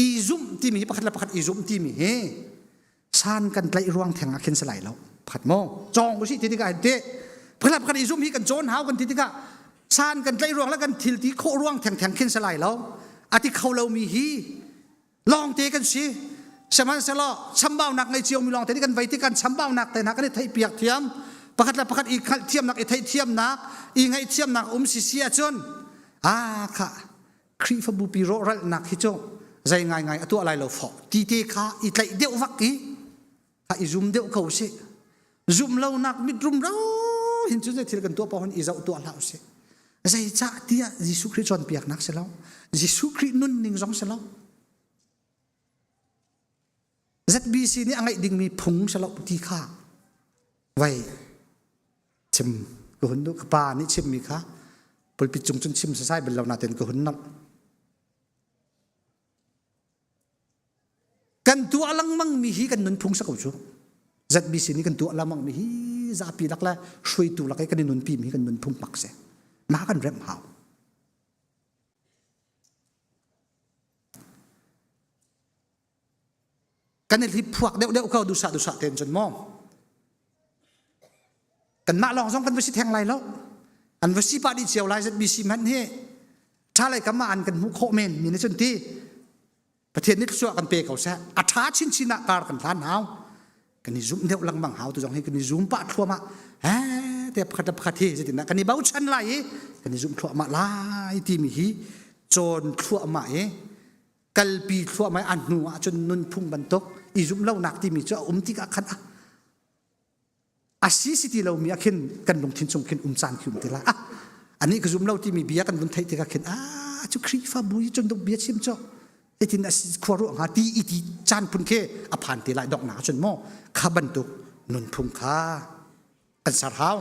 i zumh timi hi pakhat le pakhat i zumh timi hi san kan tlaih ruang theng ah khin si lai lo. Pakhat maw cawng usih ti tikah hin teh pakhat le pakhat i zumh hi kan cawn hau kan ti tikah san kan tlaih ruang le kan thil ti khawh ruang thengtheng khin si lai lo. A ti kho lomi hi lawngte kan si. Sihmanhsehlaw chambaunak ngei ciomi lawngte nih kan vei tik kan chambaunak te hna kan i theihpiak thiam. Pakhat le pakhat i hngalhthiamnak, i theihthiamnak, i ngaihthiamnak um si si ahcun ah kha Khrihfabu pi rawhralhnak hi cu zei ngaingai a tuah lai lo fawh ti te kha i tlaih deuh vak i kha i zum deuh ko sih zum lonak mit rumro hin cu zei thil kan tuah paoh hin i zoh tuah hlah usih zeicah tiah Jesuh Khrih cawnpiaknak si lo Jesuh Khrih nunning zong si lo ZBC nih a ngeih dingmi phung si lo ti kha vai chim ka hun duh ka pa nih chimmi kha pulpit cung cun chim sasai bal lo nain ka hun nolh kan tuah lengmang mi hi kan nunphung sa ko cu ZBC nih kan tuah lengmang mi hi zapi lak le hruaitu lak i kan i nunpi mi hi kan nunphung mak si mah kan remh hau Kan i hliphuak deuhdeuh ko duhsah duhsah tein cun maw? Kanmah lawng zong kan va si theng lai lo. An va si pah dih cio lai ZBC hmanh hi ṭha lei kam ah an kan hmuh khawh men mi nih cun ti Pathian nih thluachuah kan pe ko seh. A ṭha chinchin ah kar kan hlan hau. Kan i zumh deuh lengmang hau tu zong hi kan i zum pah thluahmah. Eh te pakhat le pakhat hi zeitindah kan i bochan lai i kan i zumh thluahmah lai timi hi cawn thluahmah i kalpi thluahmah a hnu ah cun nunphung bantuk i zumh lonak timi cu a um tikah khan ah a si si ti lomi ah khin kan lungthin chung khin um caan khi um ti lai ah anih ka zum lo timi bia kan vun theih tikah khin ah cu Khrihfabu hi cun duk bia chim cu hitin a khua ruah hnga ti i ti caan phun khi a phan te lai donghnak cun maw kha bantuk nunphung kha kan ser hau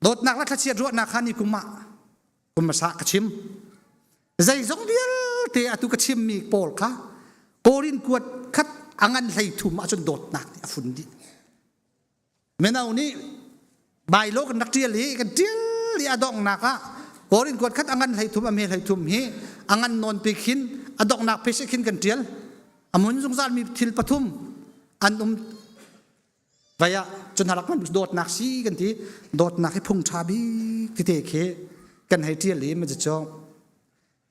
dawtnak le thlachiat ruahnak kha ni kum ah kum hmasa ka chim zeizong vialte atu ka chimmi pawl kha Korin kuat khat a ngan hlei thum ahcun dawtnak nih a fun dih mino nih bailo kan rak ṭial i kan ṭial i a donghnak ah Korin kuat khat a ngan hlei thum a me hlei thum hi a ngan nawn pi khin a donghnak phe khin kan ṭial a mun zungzal mi thil pathum an um Vai ah cun halak man dawtnak si kan ti dawtnak hi phung ṭha bik tete khi kan hei ṭial i ma cu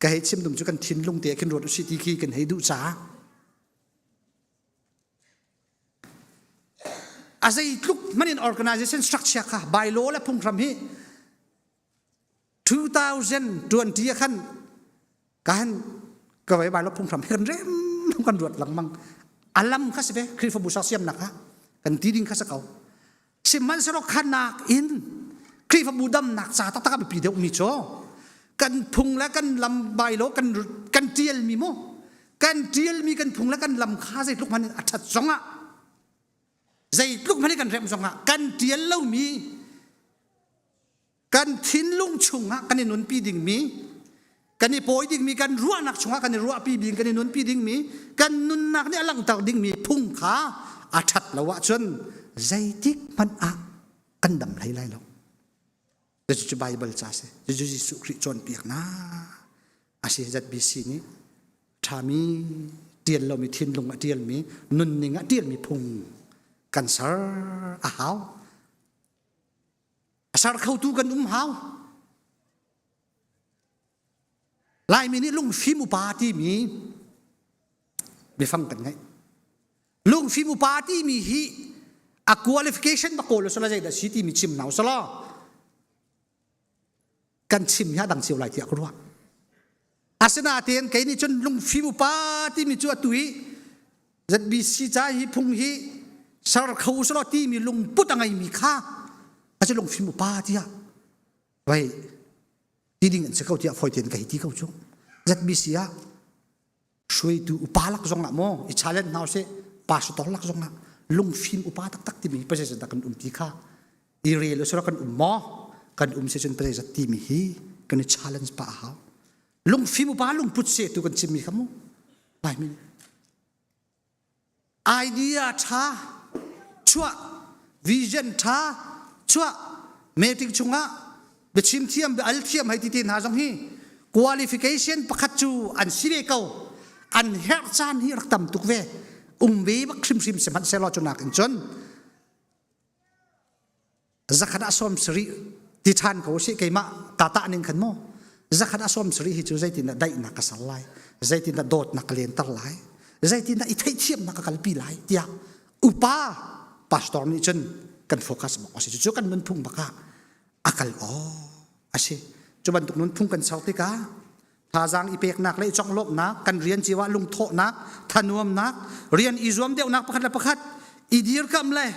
ka hei chim dum cu kan thinlung te khin ruat usih ti khi kan hei duh caah a zeitluk hmanh in organization structure kha bylaw le phunghram hi 2020 ah khan kan ka vai bai lo phunghram hi kan rem kan ruat lengmang. A lam kha si ve Khrihfabu sersiamnak ah kan ti ding kha si ko. Sihmanhsehlaw khanak in Khrihfabu damnak ca taktak a biapi deuhmi cu kan phung le kan lam bailo kan kan ṭialmi mu kan ṭialmi kan phung le kan lam kha zeitluk hmanh in a ṭhat zongah zeitluk hmanh in kan remh zongah kan ṭial lomi kan thinlung chungah kan i nunpi dingmi kan i pawi dingmi kan ruahnak chungah kan i ruahpi ding kan i nunpi dingmi kan nunnak nih a langhter dingmi phung kha a ṭhat lo ahcun zeitik hmanh ah kan dam hlei lai lo. Cucu Baibal ca si. Cucu Jesuh Khrih cawnpiaknak a si. ZBC nih ṭhami ṭial lomi thinlung a ṭialmi nunning a ṭialmi phung kan ser a hau. A ser khotu kan um hau. Laimi nih lungfim upa timi biafang kan ngeih. Lungfim upa timi hi a qualification ba kawl sala zeidah si timi chim hna usalaw kan chim hi a dang cio lai tiah ka ruah. Asinain kei nih cun lungfim upa timi cu atu hi ZBC ca hi phung hi ser kho usalaw timi lungput a ngeimi kha a cu lungfim upa tiah vai ti ding an si ko tiah fawi tein ka hei ti ko cu. ZBC ah hruaitu upa lak zong ah maw i challenge hna usih pastor lak zong ah lungfim upa taktak timi position dah kan um ti kha i rel usih kan um maw kan um si cun pasal timi hi kan i challenge pa a hau lungfim upa lungput se tu kan chimmi kha mu Laimi nih Idea ṭha chuah, vision ṭha chuah, meeting chungah biachim thiam, bia al thiam hei ti te hna zong hi qualification pakhat cu an si ve ko. An herh caan hi rak tam tuk ve. Um ve bak hrimhrim sihmanhsehlaw cu nakin cun zakhat ah 70 ti ṭhan ko usih keimah ta tah ning khan mu zakhat ah 70 hi cu zeitindah daihnak ka ser lai zeitindah dawtnak ka lenter lai zeitindah i theihthiamnak ka kalpi lai tiah upa pastor nih cun kan focus bak a si cu kan nunphung bak ah a kal aw a si cu bantuk nunphung kan ser tikah Thazaang i peknak le i conglawmhnak, kan rian cio ah lungthawhnak, thanuamnak, rian i zuam deuhnak pakhat le pakhat i dirkamh le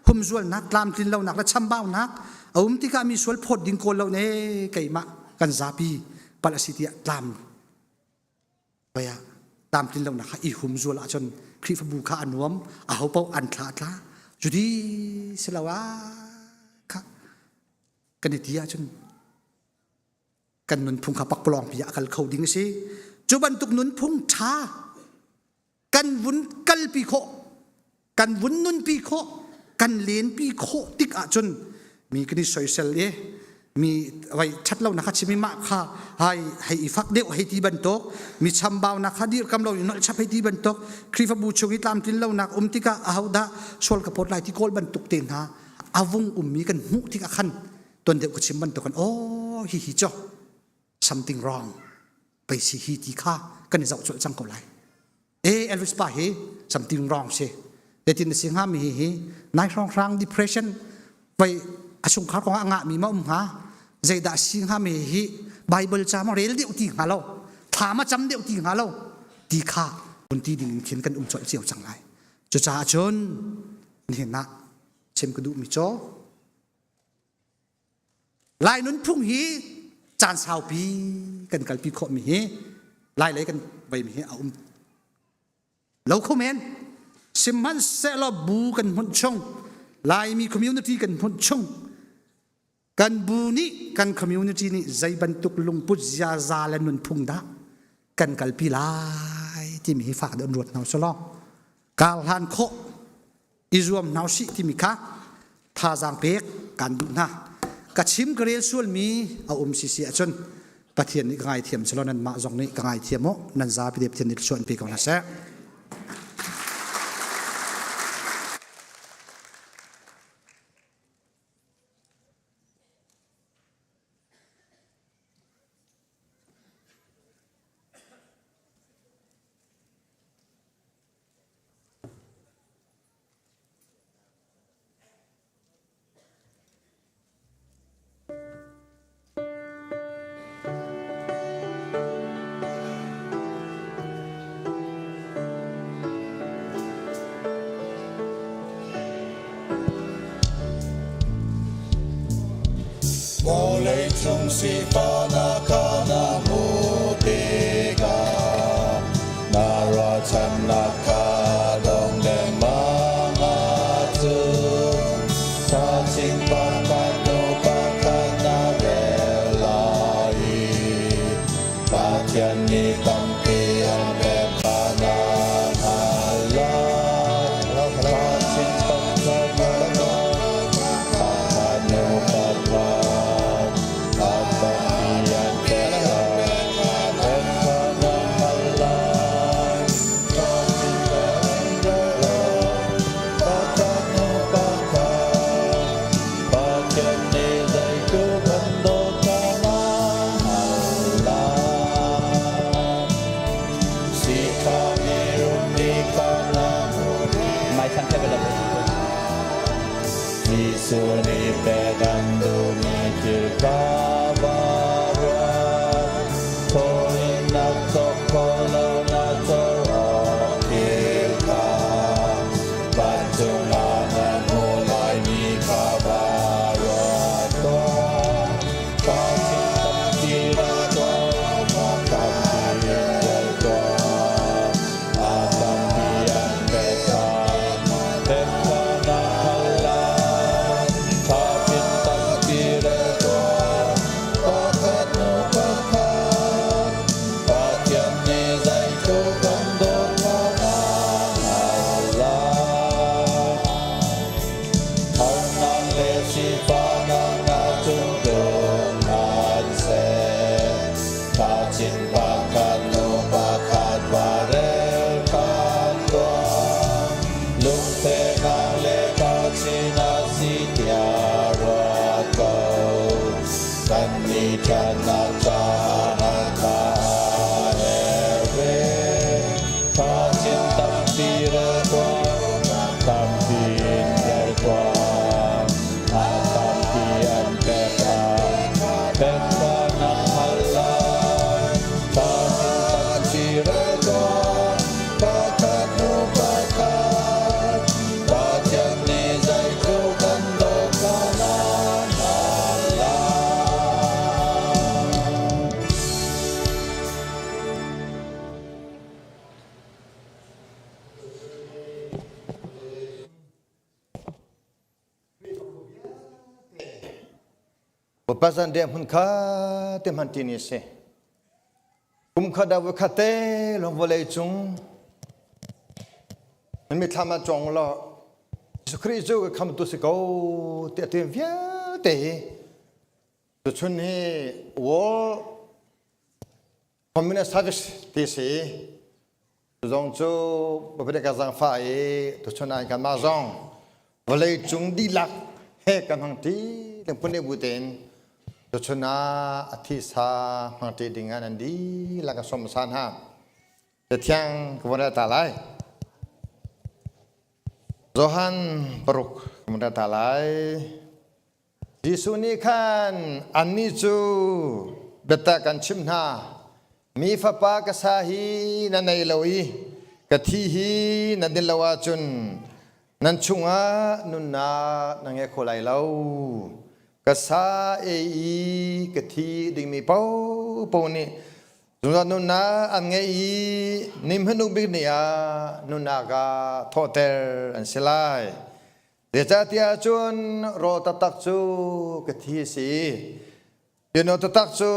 humzualnak, tlamtlin lonak le chambaunak a um tikah mi sual phawt ding kawl lo ne keimah kan zapi palh a si tiah tlam ah tlamtlin lonak kha i humzual ahcun Khrihfabu kha a nuam aho paoh an thla a tla cuti si lo ah kha kan i ti ahcun kan nunphung kha pakpalawng pi ah a kal kho ding a si cu bantuk nunphung ṭha kan vun kalpi khawh kan vun nunpi khawh kan lenpi khawh tik ahcun mi kan i soisel i mi vai ṭhat lonak kha chim i mah kha hai hei i fak deuh hei ti bantuk mi chambaunak kha dirkam lo in nolh chap hei ti bantuk Khrihfabu chung i tlamtlin lonak um tikah ahodah sual ka pawt lai ti kawl bantuk te hna a vung ummi kan hmuh tikah khan tuan deuh ka chim bantuk kan oh hi hi cu something wrong pei si hi ti kha kan i zoh colh cang ko lai e Elvis pa hi something wrong si tetin na si hnga mi hi hi nai hrawng hrang depression vai a chungkhar kong ah ngah mi ma um hnga zeidah si hnga mi hi Bible ca ma rel deuh ti hnga lo thla ma cam deuh ti hnga lo ti kha kun ti ding in khin kan um colh cio cang lai cucaah cun nihin ah chim ka duh mi cu Lai nunphung hi caan saupi kan kalpi khawhmi hi Lai lei kan veimi hi a um lo kho men. Sihmanhsehlaw bu kan hmunh chung Laimi community kan hmunh chung kan bu nih kan community nih zei bantuk lungput ziaza le nunphung dah kan kalpi lai timi hi fak deuh in ruat hna usih kar hlan khawh i zuam hna usih timi kha thazaang pek kan duh hna ka chim ka rel sualmi a um si si ahcun Pathian nih ka ngaithiam selaw nanmah zong nih ka ngaithiam u nan zapi te Pathian nih thluachuah in pe ko hna seh. chung sifahnak kha na hmuh tikah na ruahchannak kha dong lengmang ahcun thachin pakhat hnu pakhat na rel lai i Pathian nih tampi an pek kha na hngalh lai. Thachin pakhat hnu pakhat hnu pakhat a tampi an pek kha pek kha na hngalh lai. Thachin pakhat hnu pakhat Pathian nih zeitluk an dawt kha na hngalh lai. Sifakmi rummi kha na hmuh Jesuh nih pek an duhmi thil kha va ruat. Thaw in na cawk khawh lo na cawr awk thil kha. Vancung ah na hmuh laimi kha va ruat tuah. Pa sin tampi ra tuah, tampi in rel tuah. A tampi an pek kha, pek kha na hal lai. Tha chin tampi rel tuah, pakhat hnu pakhat. Pathian nih zeitluk an dawt kha na hngalh lai. Harnak le sifahnak hna cung tlung hmanh seh, thachin pakhat hnu pakhat va rel ṭhan tuah. Lungfehnak le thachin a si tiah ruat ko. Kannih ṭhatnak caah a kha a herh ve. Thachin tampi rel tuah, tampi in rel tuah. A tampi an pek ah, pek kha nan hngal lai. Thachin tampi rel tuah, pakhat hnu pakhat. Pathian nih zeitluk an dawt kha nan hngalh lai. Bawipa zanriah hmun kha te hman ti ni si. Kum khat ah voikhat te lawng vawlei cung na mithlam ah cuang law Jesuh Khrih cu ka khamtu si ko ti a ti vialte hi tuchun hi World Communist Service ti si zong cu Bawipa ka zangfah i tuchun ah kanmah zong vawlei cung dihlak he kan hmang ṭi lungpun bu tein tuchun ah a thisa hmang ṭi ding ah nan dihlak ka sawm hmasa hna. Cathiang ka vun ta lai. Johan paruk ka vun ta lai. Jesuh nih khan annih cu biatak kan chimh hna, mi fapa ka sa hi na nei lo i ka thi hi na din lo ahcun nan chungah nunnak na ngei kho lai lo. Ka sa ei i ka thi dingmi paohpaoh nih zungzal nunnak an ngei i ni hmanung bik ni ah nunnak ah thawhter an si lai. Zeicahtiah cun rawl taktak cu ka thi a si. Tino taktak cu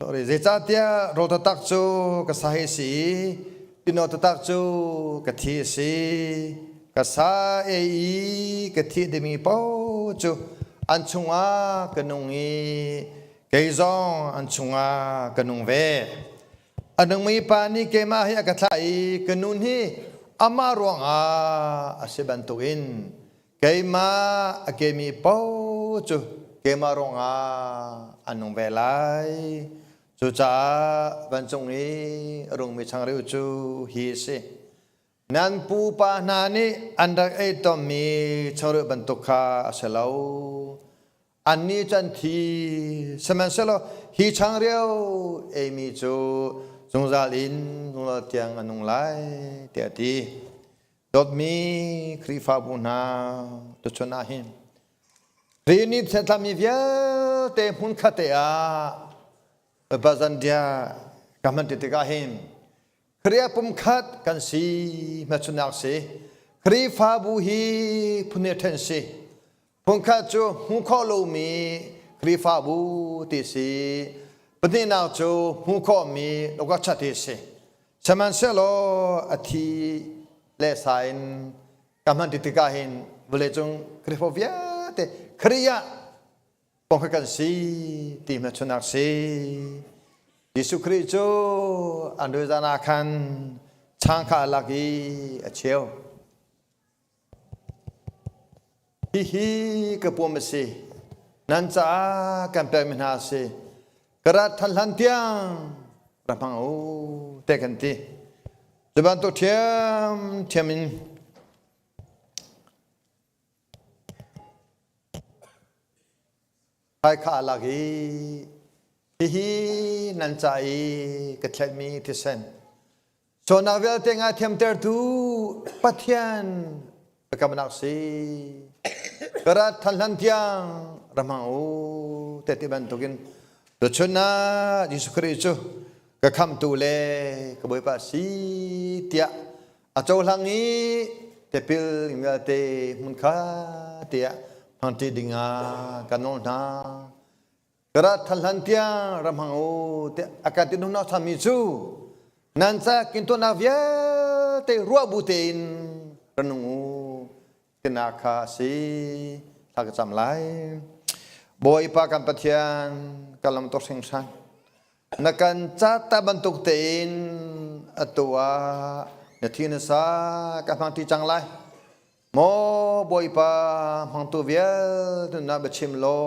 sorry zeicahtiah rawl taktak cu ka sa hi a si. Tino taktak cu ka thi a si. Ka sa ei i ka thi dimi paoh cu an chungah ka nung i kei zong an chungah ka nung ve. A nungmi pa nih keimah hi a ka thlah i ka nun hi amah ruangah a si bantukin keimah a kemi paoh cu keimah ruangah an nung ve lai. Cucaah vancung i a rungmi changreu cu hi a si. Nan pupa hna nih an rak ei tawnmi changreu bantuk kha a si lo. Annih cu an thi. Sihmanhsehlaw hi changreu eimi cu zungzal in zungzal tiang a nung lai, tiah a ti. Dawtmi Khrihfabu hna, tuchun ah hin. Rini thlami vialte hmun khat te ah Bawipa zanriah ka hman ti tikah hin Khrih pumkhat kan si hmelchunhnak si. Khrihfabu hi phun he ṭhen si. Phunkhat cu hmuh khawh lomi Khrihfabu ti si. Pahnihnak cu hmuh khawhmi lokacha ti si. Sihmanhsehlaw a thi le sa in ka hman ti tikah hin vawleicung Khrihfabu vialte Khrih ah pongkhat kan si ti hmelchunhnak si. Jesuh Khrih cu an zan ah khan chang kha a lak i a cheu. Hihi ka pum a si. Nan caah kan pekmi hna a si. Ka rat than hlan tiang ra hmang u te kan ti. Cu bantuk ṭhiamṭhiam in Hmai kha a lak i hihi nan ca i ka thlaihmi thisen sualnak vialte ngaithiamtertu Pathian biakamnak si. Ka rat than hlan tiang ra hmang u te ti bantukin tuchun ah Jesuh Khrih cu ka khamtu le ka Bawipa si tiah a cohlang i tipil ing vialte hmun kha tiah hmangṭi dingah kan nawl hna. Ka rat than hlan tiang ram hmang u tiah a kan ti hnu thanmi cu nan ca kintuahnak vialte ruah bu tein ra nung u tinak kha a si. Thla ka cam lai. Bawipa kan Pathian kan lam tuk hringhran. Na kan cata bantuk tein atu ah na thi na sa ka hmang ti cang lai. Maw Bawipa hmangtu vialte na biachim law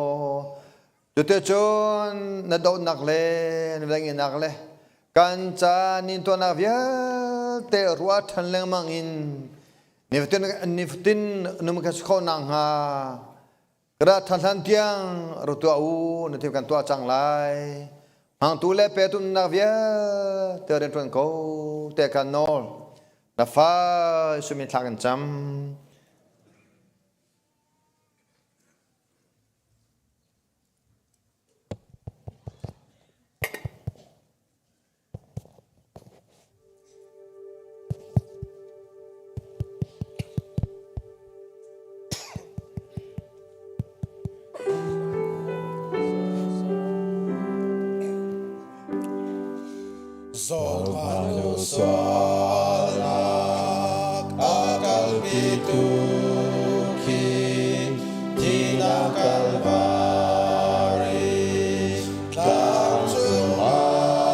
cuticun na dohnak le na venginak le kan ca nin tuahnak vialte ruah ṭhan lengmang in nifatin nifatin num ka si khawh nakhnga Kara than tiang ru tuah u na thil kan tuah cang lai. Hmangtu le petu nak vialte rian ṭuan ko te kan nawl. Na fa sumi thla kan cam. Zawlhmanu sualnak a kalpitu khi thihnak Kalvari tlang cungah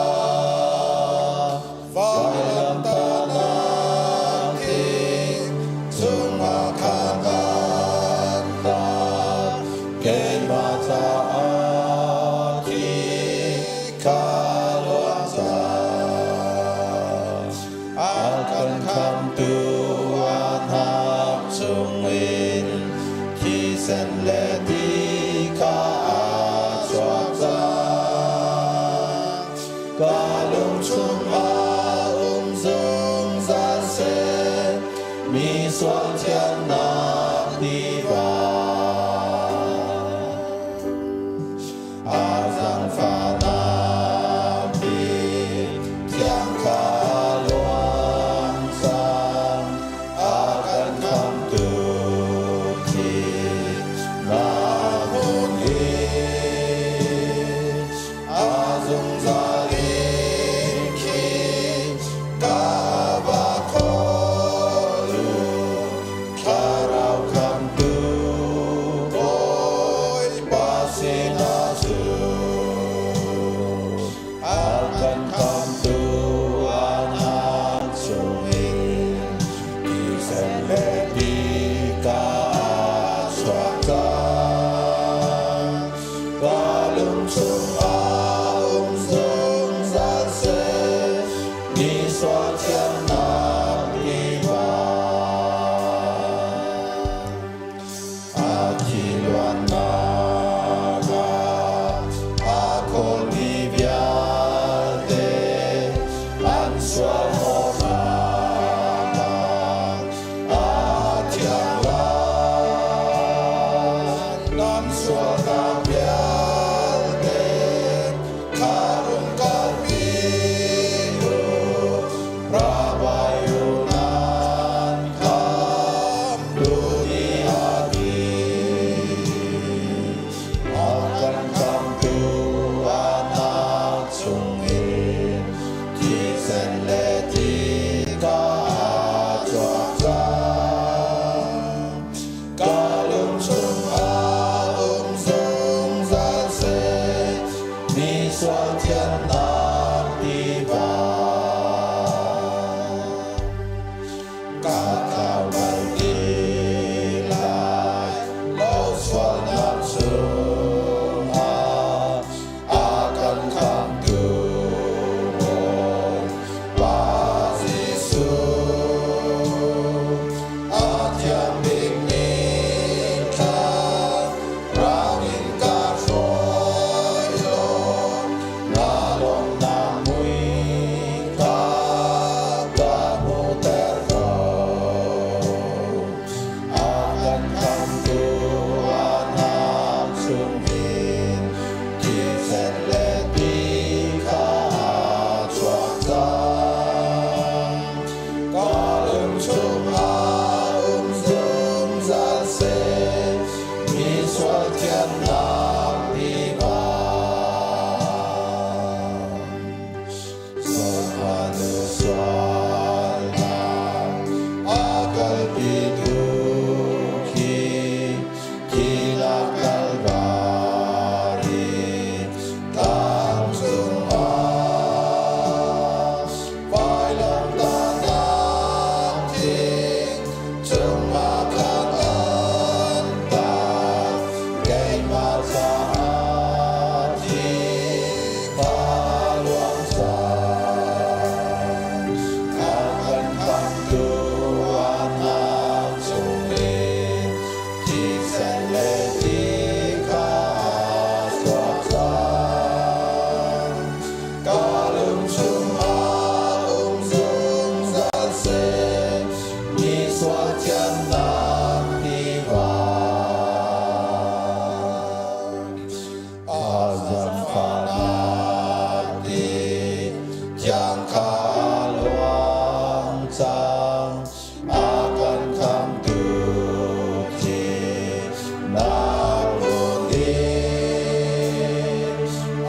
vailamtahnak thing cungah khan an tar keimah caah thi kha luang cang a kan khamtu a hnak chungin thisen le ti kha a chuak cang. Ka lung chungah um zungzal seh, mi sual thiannak tiva. A zaangfahnak ti thiang kha luang cang, a kan khamtu thi na hmun in a zungzal in khi ka va khawl u thlarau khamtu Bawipa sinah cu a kan khamtu an chungin thisen le ti ka chuak cang. Ka lung chungah um zungzal seh, ni sual thiannak tiva. A thi luannak ah a khawlmi vialte an sual hawhnak ah a thiang lai. Nan sual. tiva. Ka tlau bal ti lai lo sualnak chungah a kan khamtu Bawipa Jesuh a thiang bikmi thla rang in ka hruai law na lawmhnak mui kha ka hmuhter ko. A kan khamtu anak chungin thisen le ti kha a chuak cang. Ka lung chungah um zungzal seh, mi sual thiannak tiva. Sualhmanu sualnak a kalpitu khi thihnak Kalvari tlang cungah vailamtahnak thing cungah khan an tah keimah caah thi kha luang cang. A kan khamhtu anak chungin thisen le ti kha chuak cang. Ka lung chungah um zungzal seh, mi sual thiannak tiva. A zaangfahnak ti thiang kha luang cang, a kan khamtu thihnak hmun in a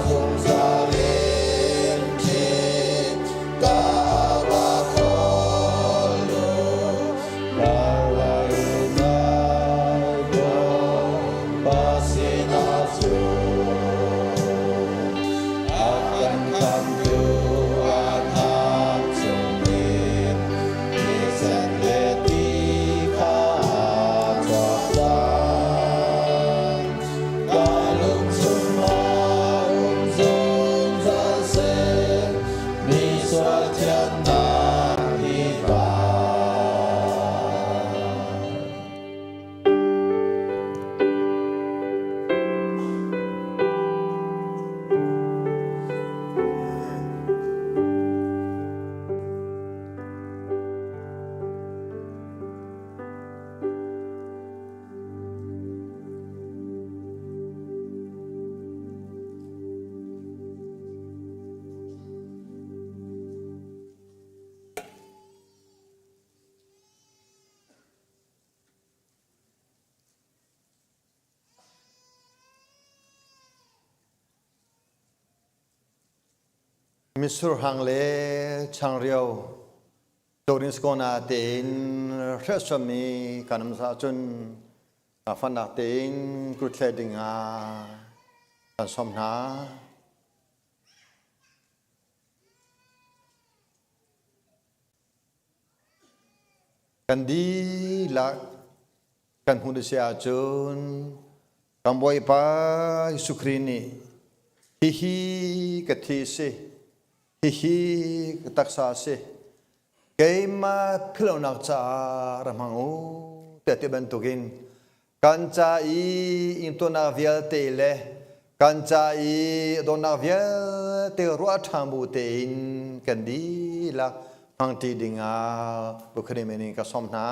zungzal in thi ka va khawl u. Mi sual thiannak tiva. Mitsur hang le changreu Torin skona tein hrehsuammi kan um cun fannak tein kuthle ding ah kan sawm hna. Kan dihlak kan hmuh a si ahcun kan Bawipa Jesuh Khrih nih hihi ka thi a si, hihi ka taksa a si, keimah philhlonak caah ra hmang u tiah ti bantukin kan ca i ingtuarnak vialte le kan ca i dawtnak vialte ruah ṭhan bu tein kan dihlak hmangṭi dingah Bukhari in ka sawm hna.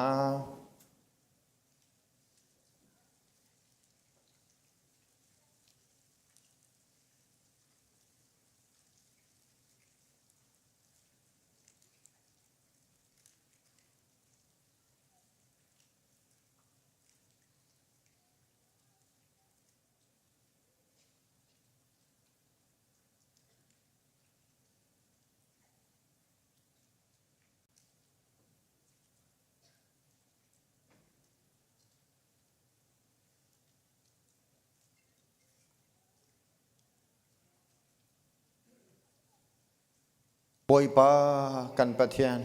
Bawipa kan Pathian,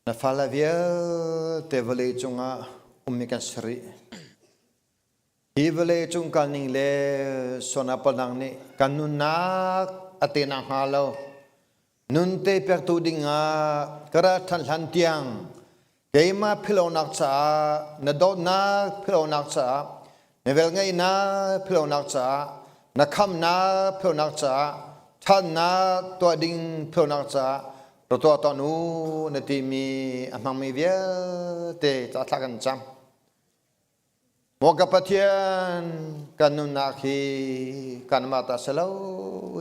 na fale vialte vawlei cungah ummi kan si rih. Hi vawlei cung kalning le sona palang nih kan nunnak a te nakhnga lo nun te pektu dingah ka ra ṭhan hlan tiang keimah philonak caah na dawtnak philonak caah na velngeihnak philonak caah na khamnak philonak caah ṭhatnak tuah ding philonak caah ra tuah tawn u na timi a hmangmi vialte ca thla kan cam. Maw ka Pathian kan nunnak hi kanmah ta si lo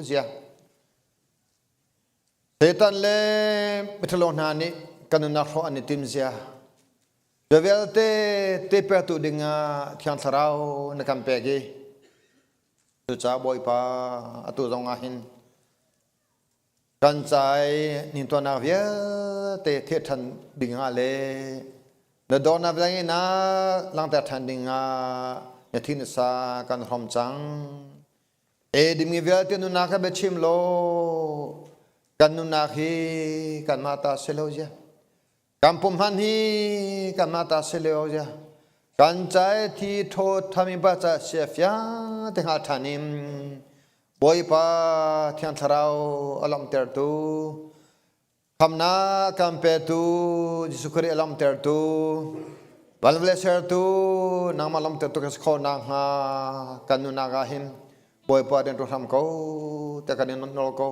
zia. Satan le miṭhalo hna nih kan nunnak hrawh an i tim zia. Cu vialte tepertu dingah Thiang Thlarau na kan pek i cucaah Bawipa atu zong ah hin kan ca i nintuannak vialte theh ṭhan dingah le na dawtnak vialngeihnak langhter ṭhan dingah na thi na sa kan hrawm cang. E dingmi vialte nunnak kha biachim law kan nunnak hi kanmah ta si lo zia. Kan pum hman hi kanmah ta si lo zia. Kan cai thi thaw thami pa ca sia fiang te hngal ṭhan in Bawipa Thiang Thlarau a lawmhtertu Khamnak kan petu Jesuh Khrih a lawmhtertu van le sertu nangmah lawmhtertu kan si khawh nakhnga kan nunnak ah hin Bawipa rian ṭuan hram ko te kan in nawl ko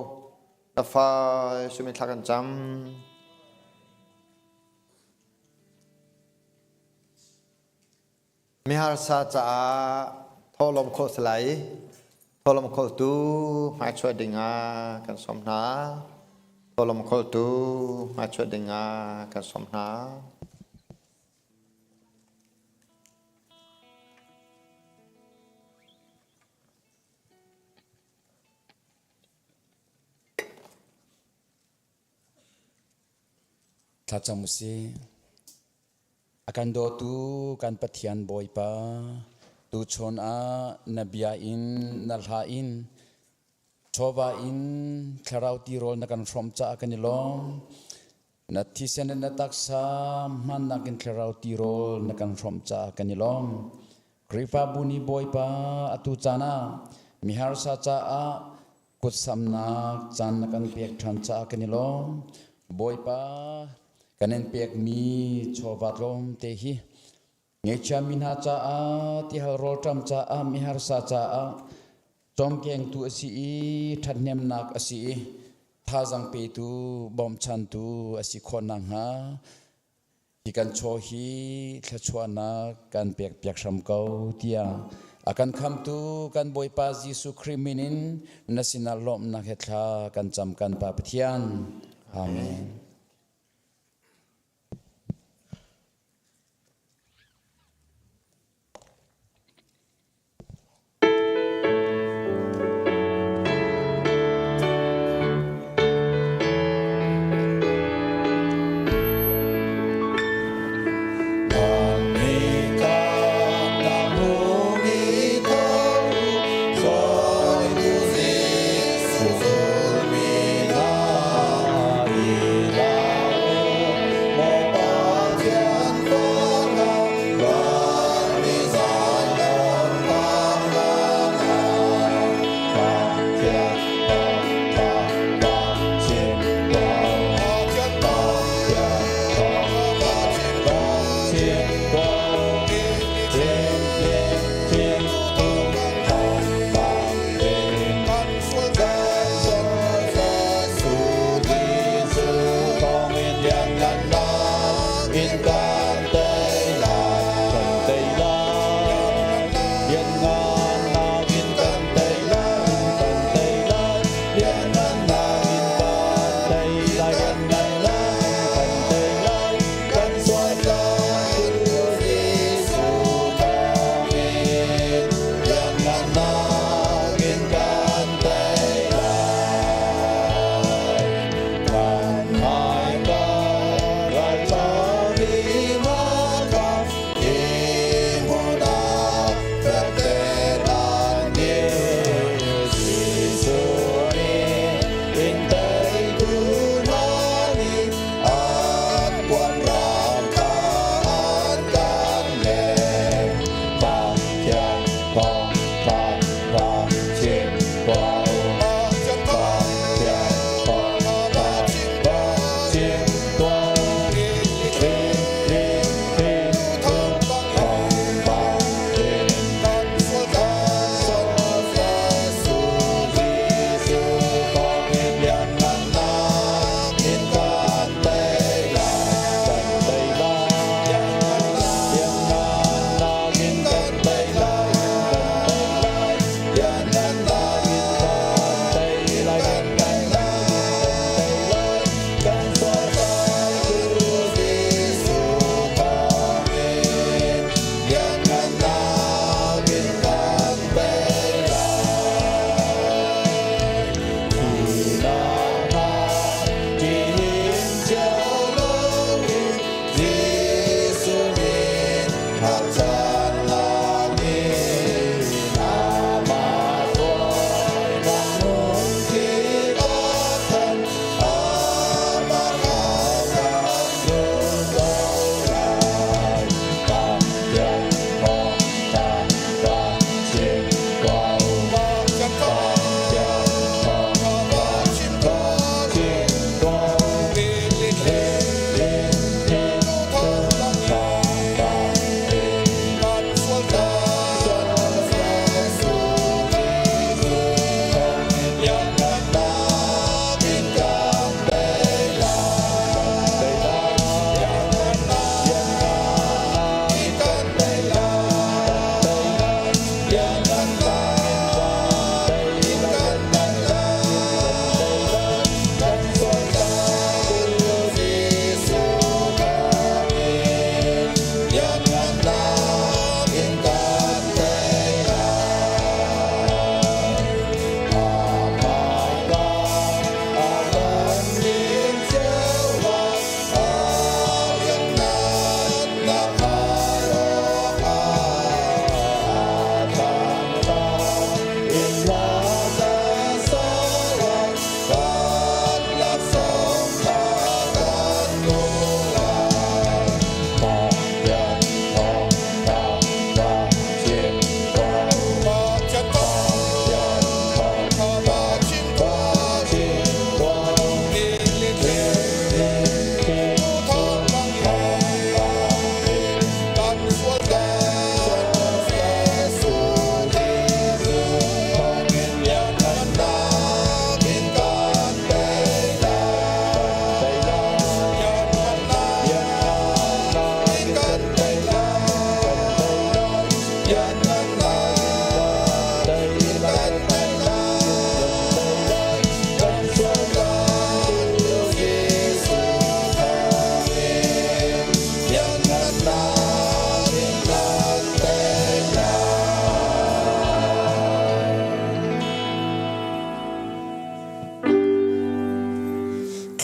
na fa sumi thla kan cam. Miharsa caah thawhlawm khawh si lai. Thawhlawm khawltu hmaichuah dingah kan sawm hna. Thawhlawm khawltu hmaichuah dingah kan sawm hna. Thlacam usih. A kan dawtu kan Pathian Bawipa, tuchun ah na bia in na hla in chawva in thlarau tirawl na kan hrawmh caah kan i lawm. Na thisen le na taksa hmannak in thlarau tirawl na kan hrawmh caah kan i lawm. Khrihfabu nih Bawipa atu caan ah miharsa caah kutsamnak caan na kan pek ṭhan caah kan i lawm. Bawipa, kan in pekmi chawva tlawmte hi ngeichiami hna caah, tihal rawlṭam caah, miharsa caah cawmkengtu a si i ṭhathnemnak a si i thazaang petu, bawmchantu a si khawh nakhnga Hi kan chaw hi thluachuahnak kan pekpiak hram ko tiah a kan khamtu kan Bawipa Jesuh Khrih min in na sinah lawmhnak he thla kan cam kan Pa Pathian. Amen.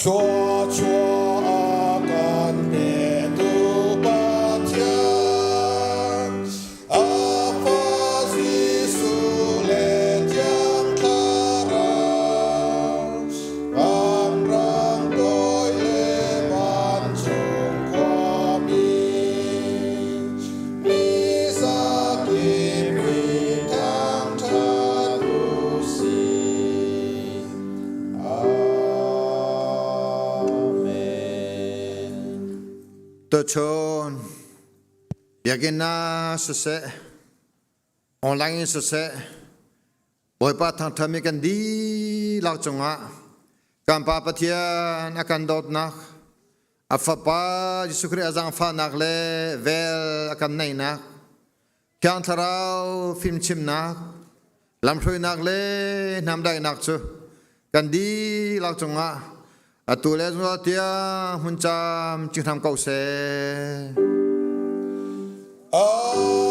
Thluachuah a kan petu Pathian, a Fa Jesuh le Thiang Thlarau, kan ram tawi le vancung khuami, mi zakip i thangṭhat u sih. Amen. Tuchun biakinn ah siseh, online in siseh, Bawipa thangṭhatmi kan dihlak cungah kan Pa Pathian a kan dawtnak, a Fapa Jesuh Khrih a zaangfahnak le vel a kan neihnak, Thiang Thlarau fimchimnak, lamhruainak le hnamdaihnak cu kan dihlak cungah atu le zungzal tiang hmun camcin hram ko seh. Amen.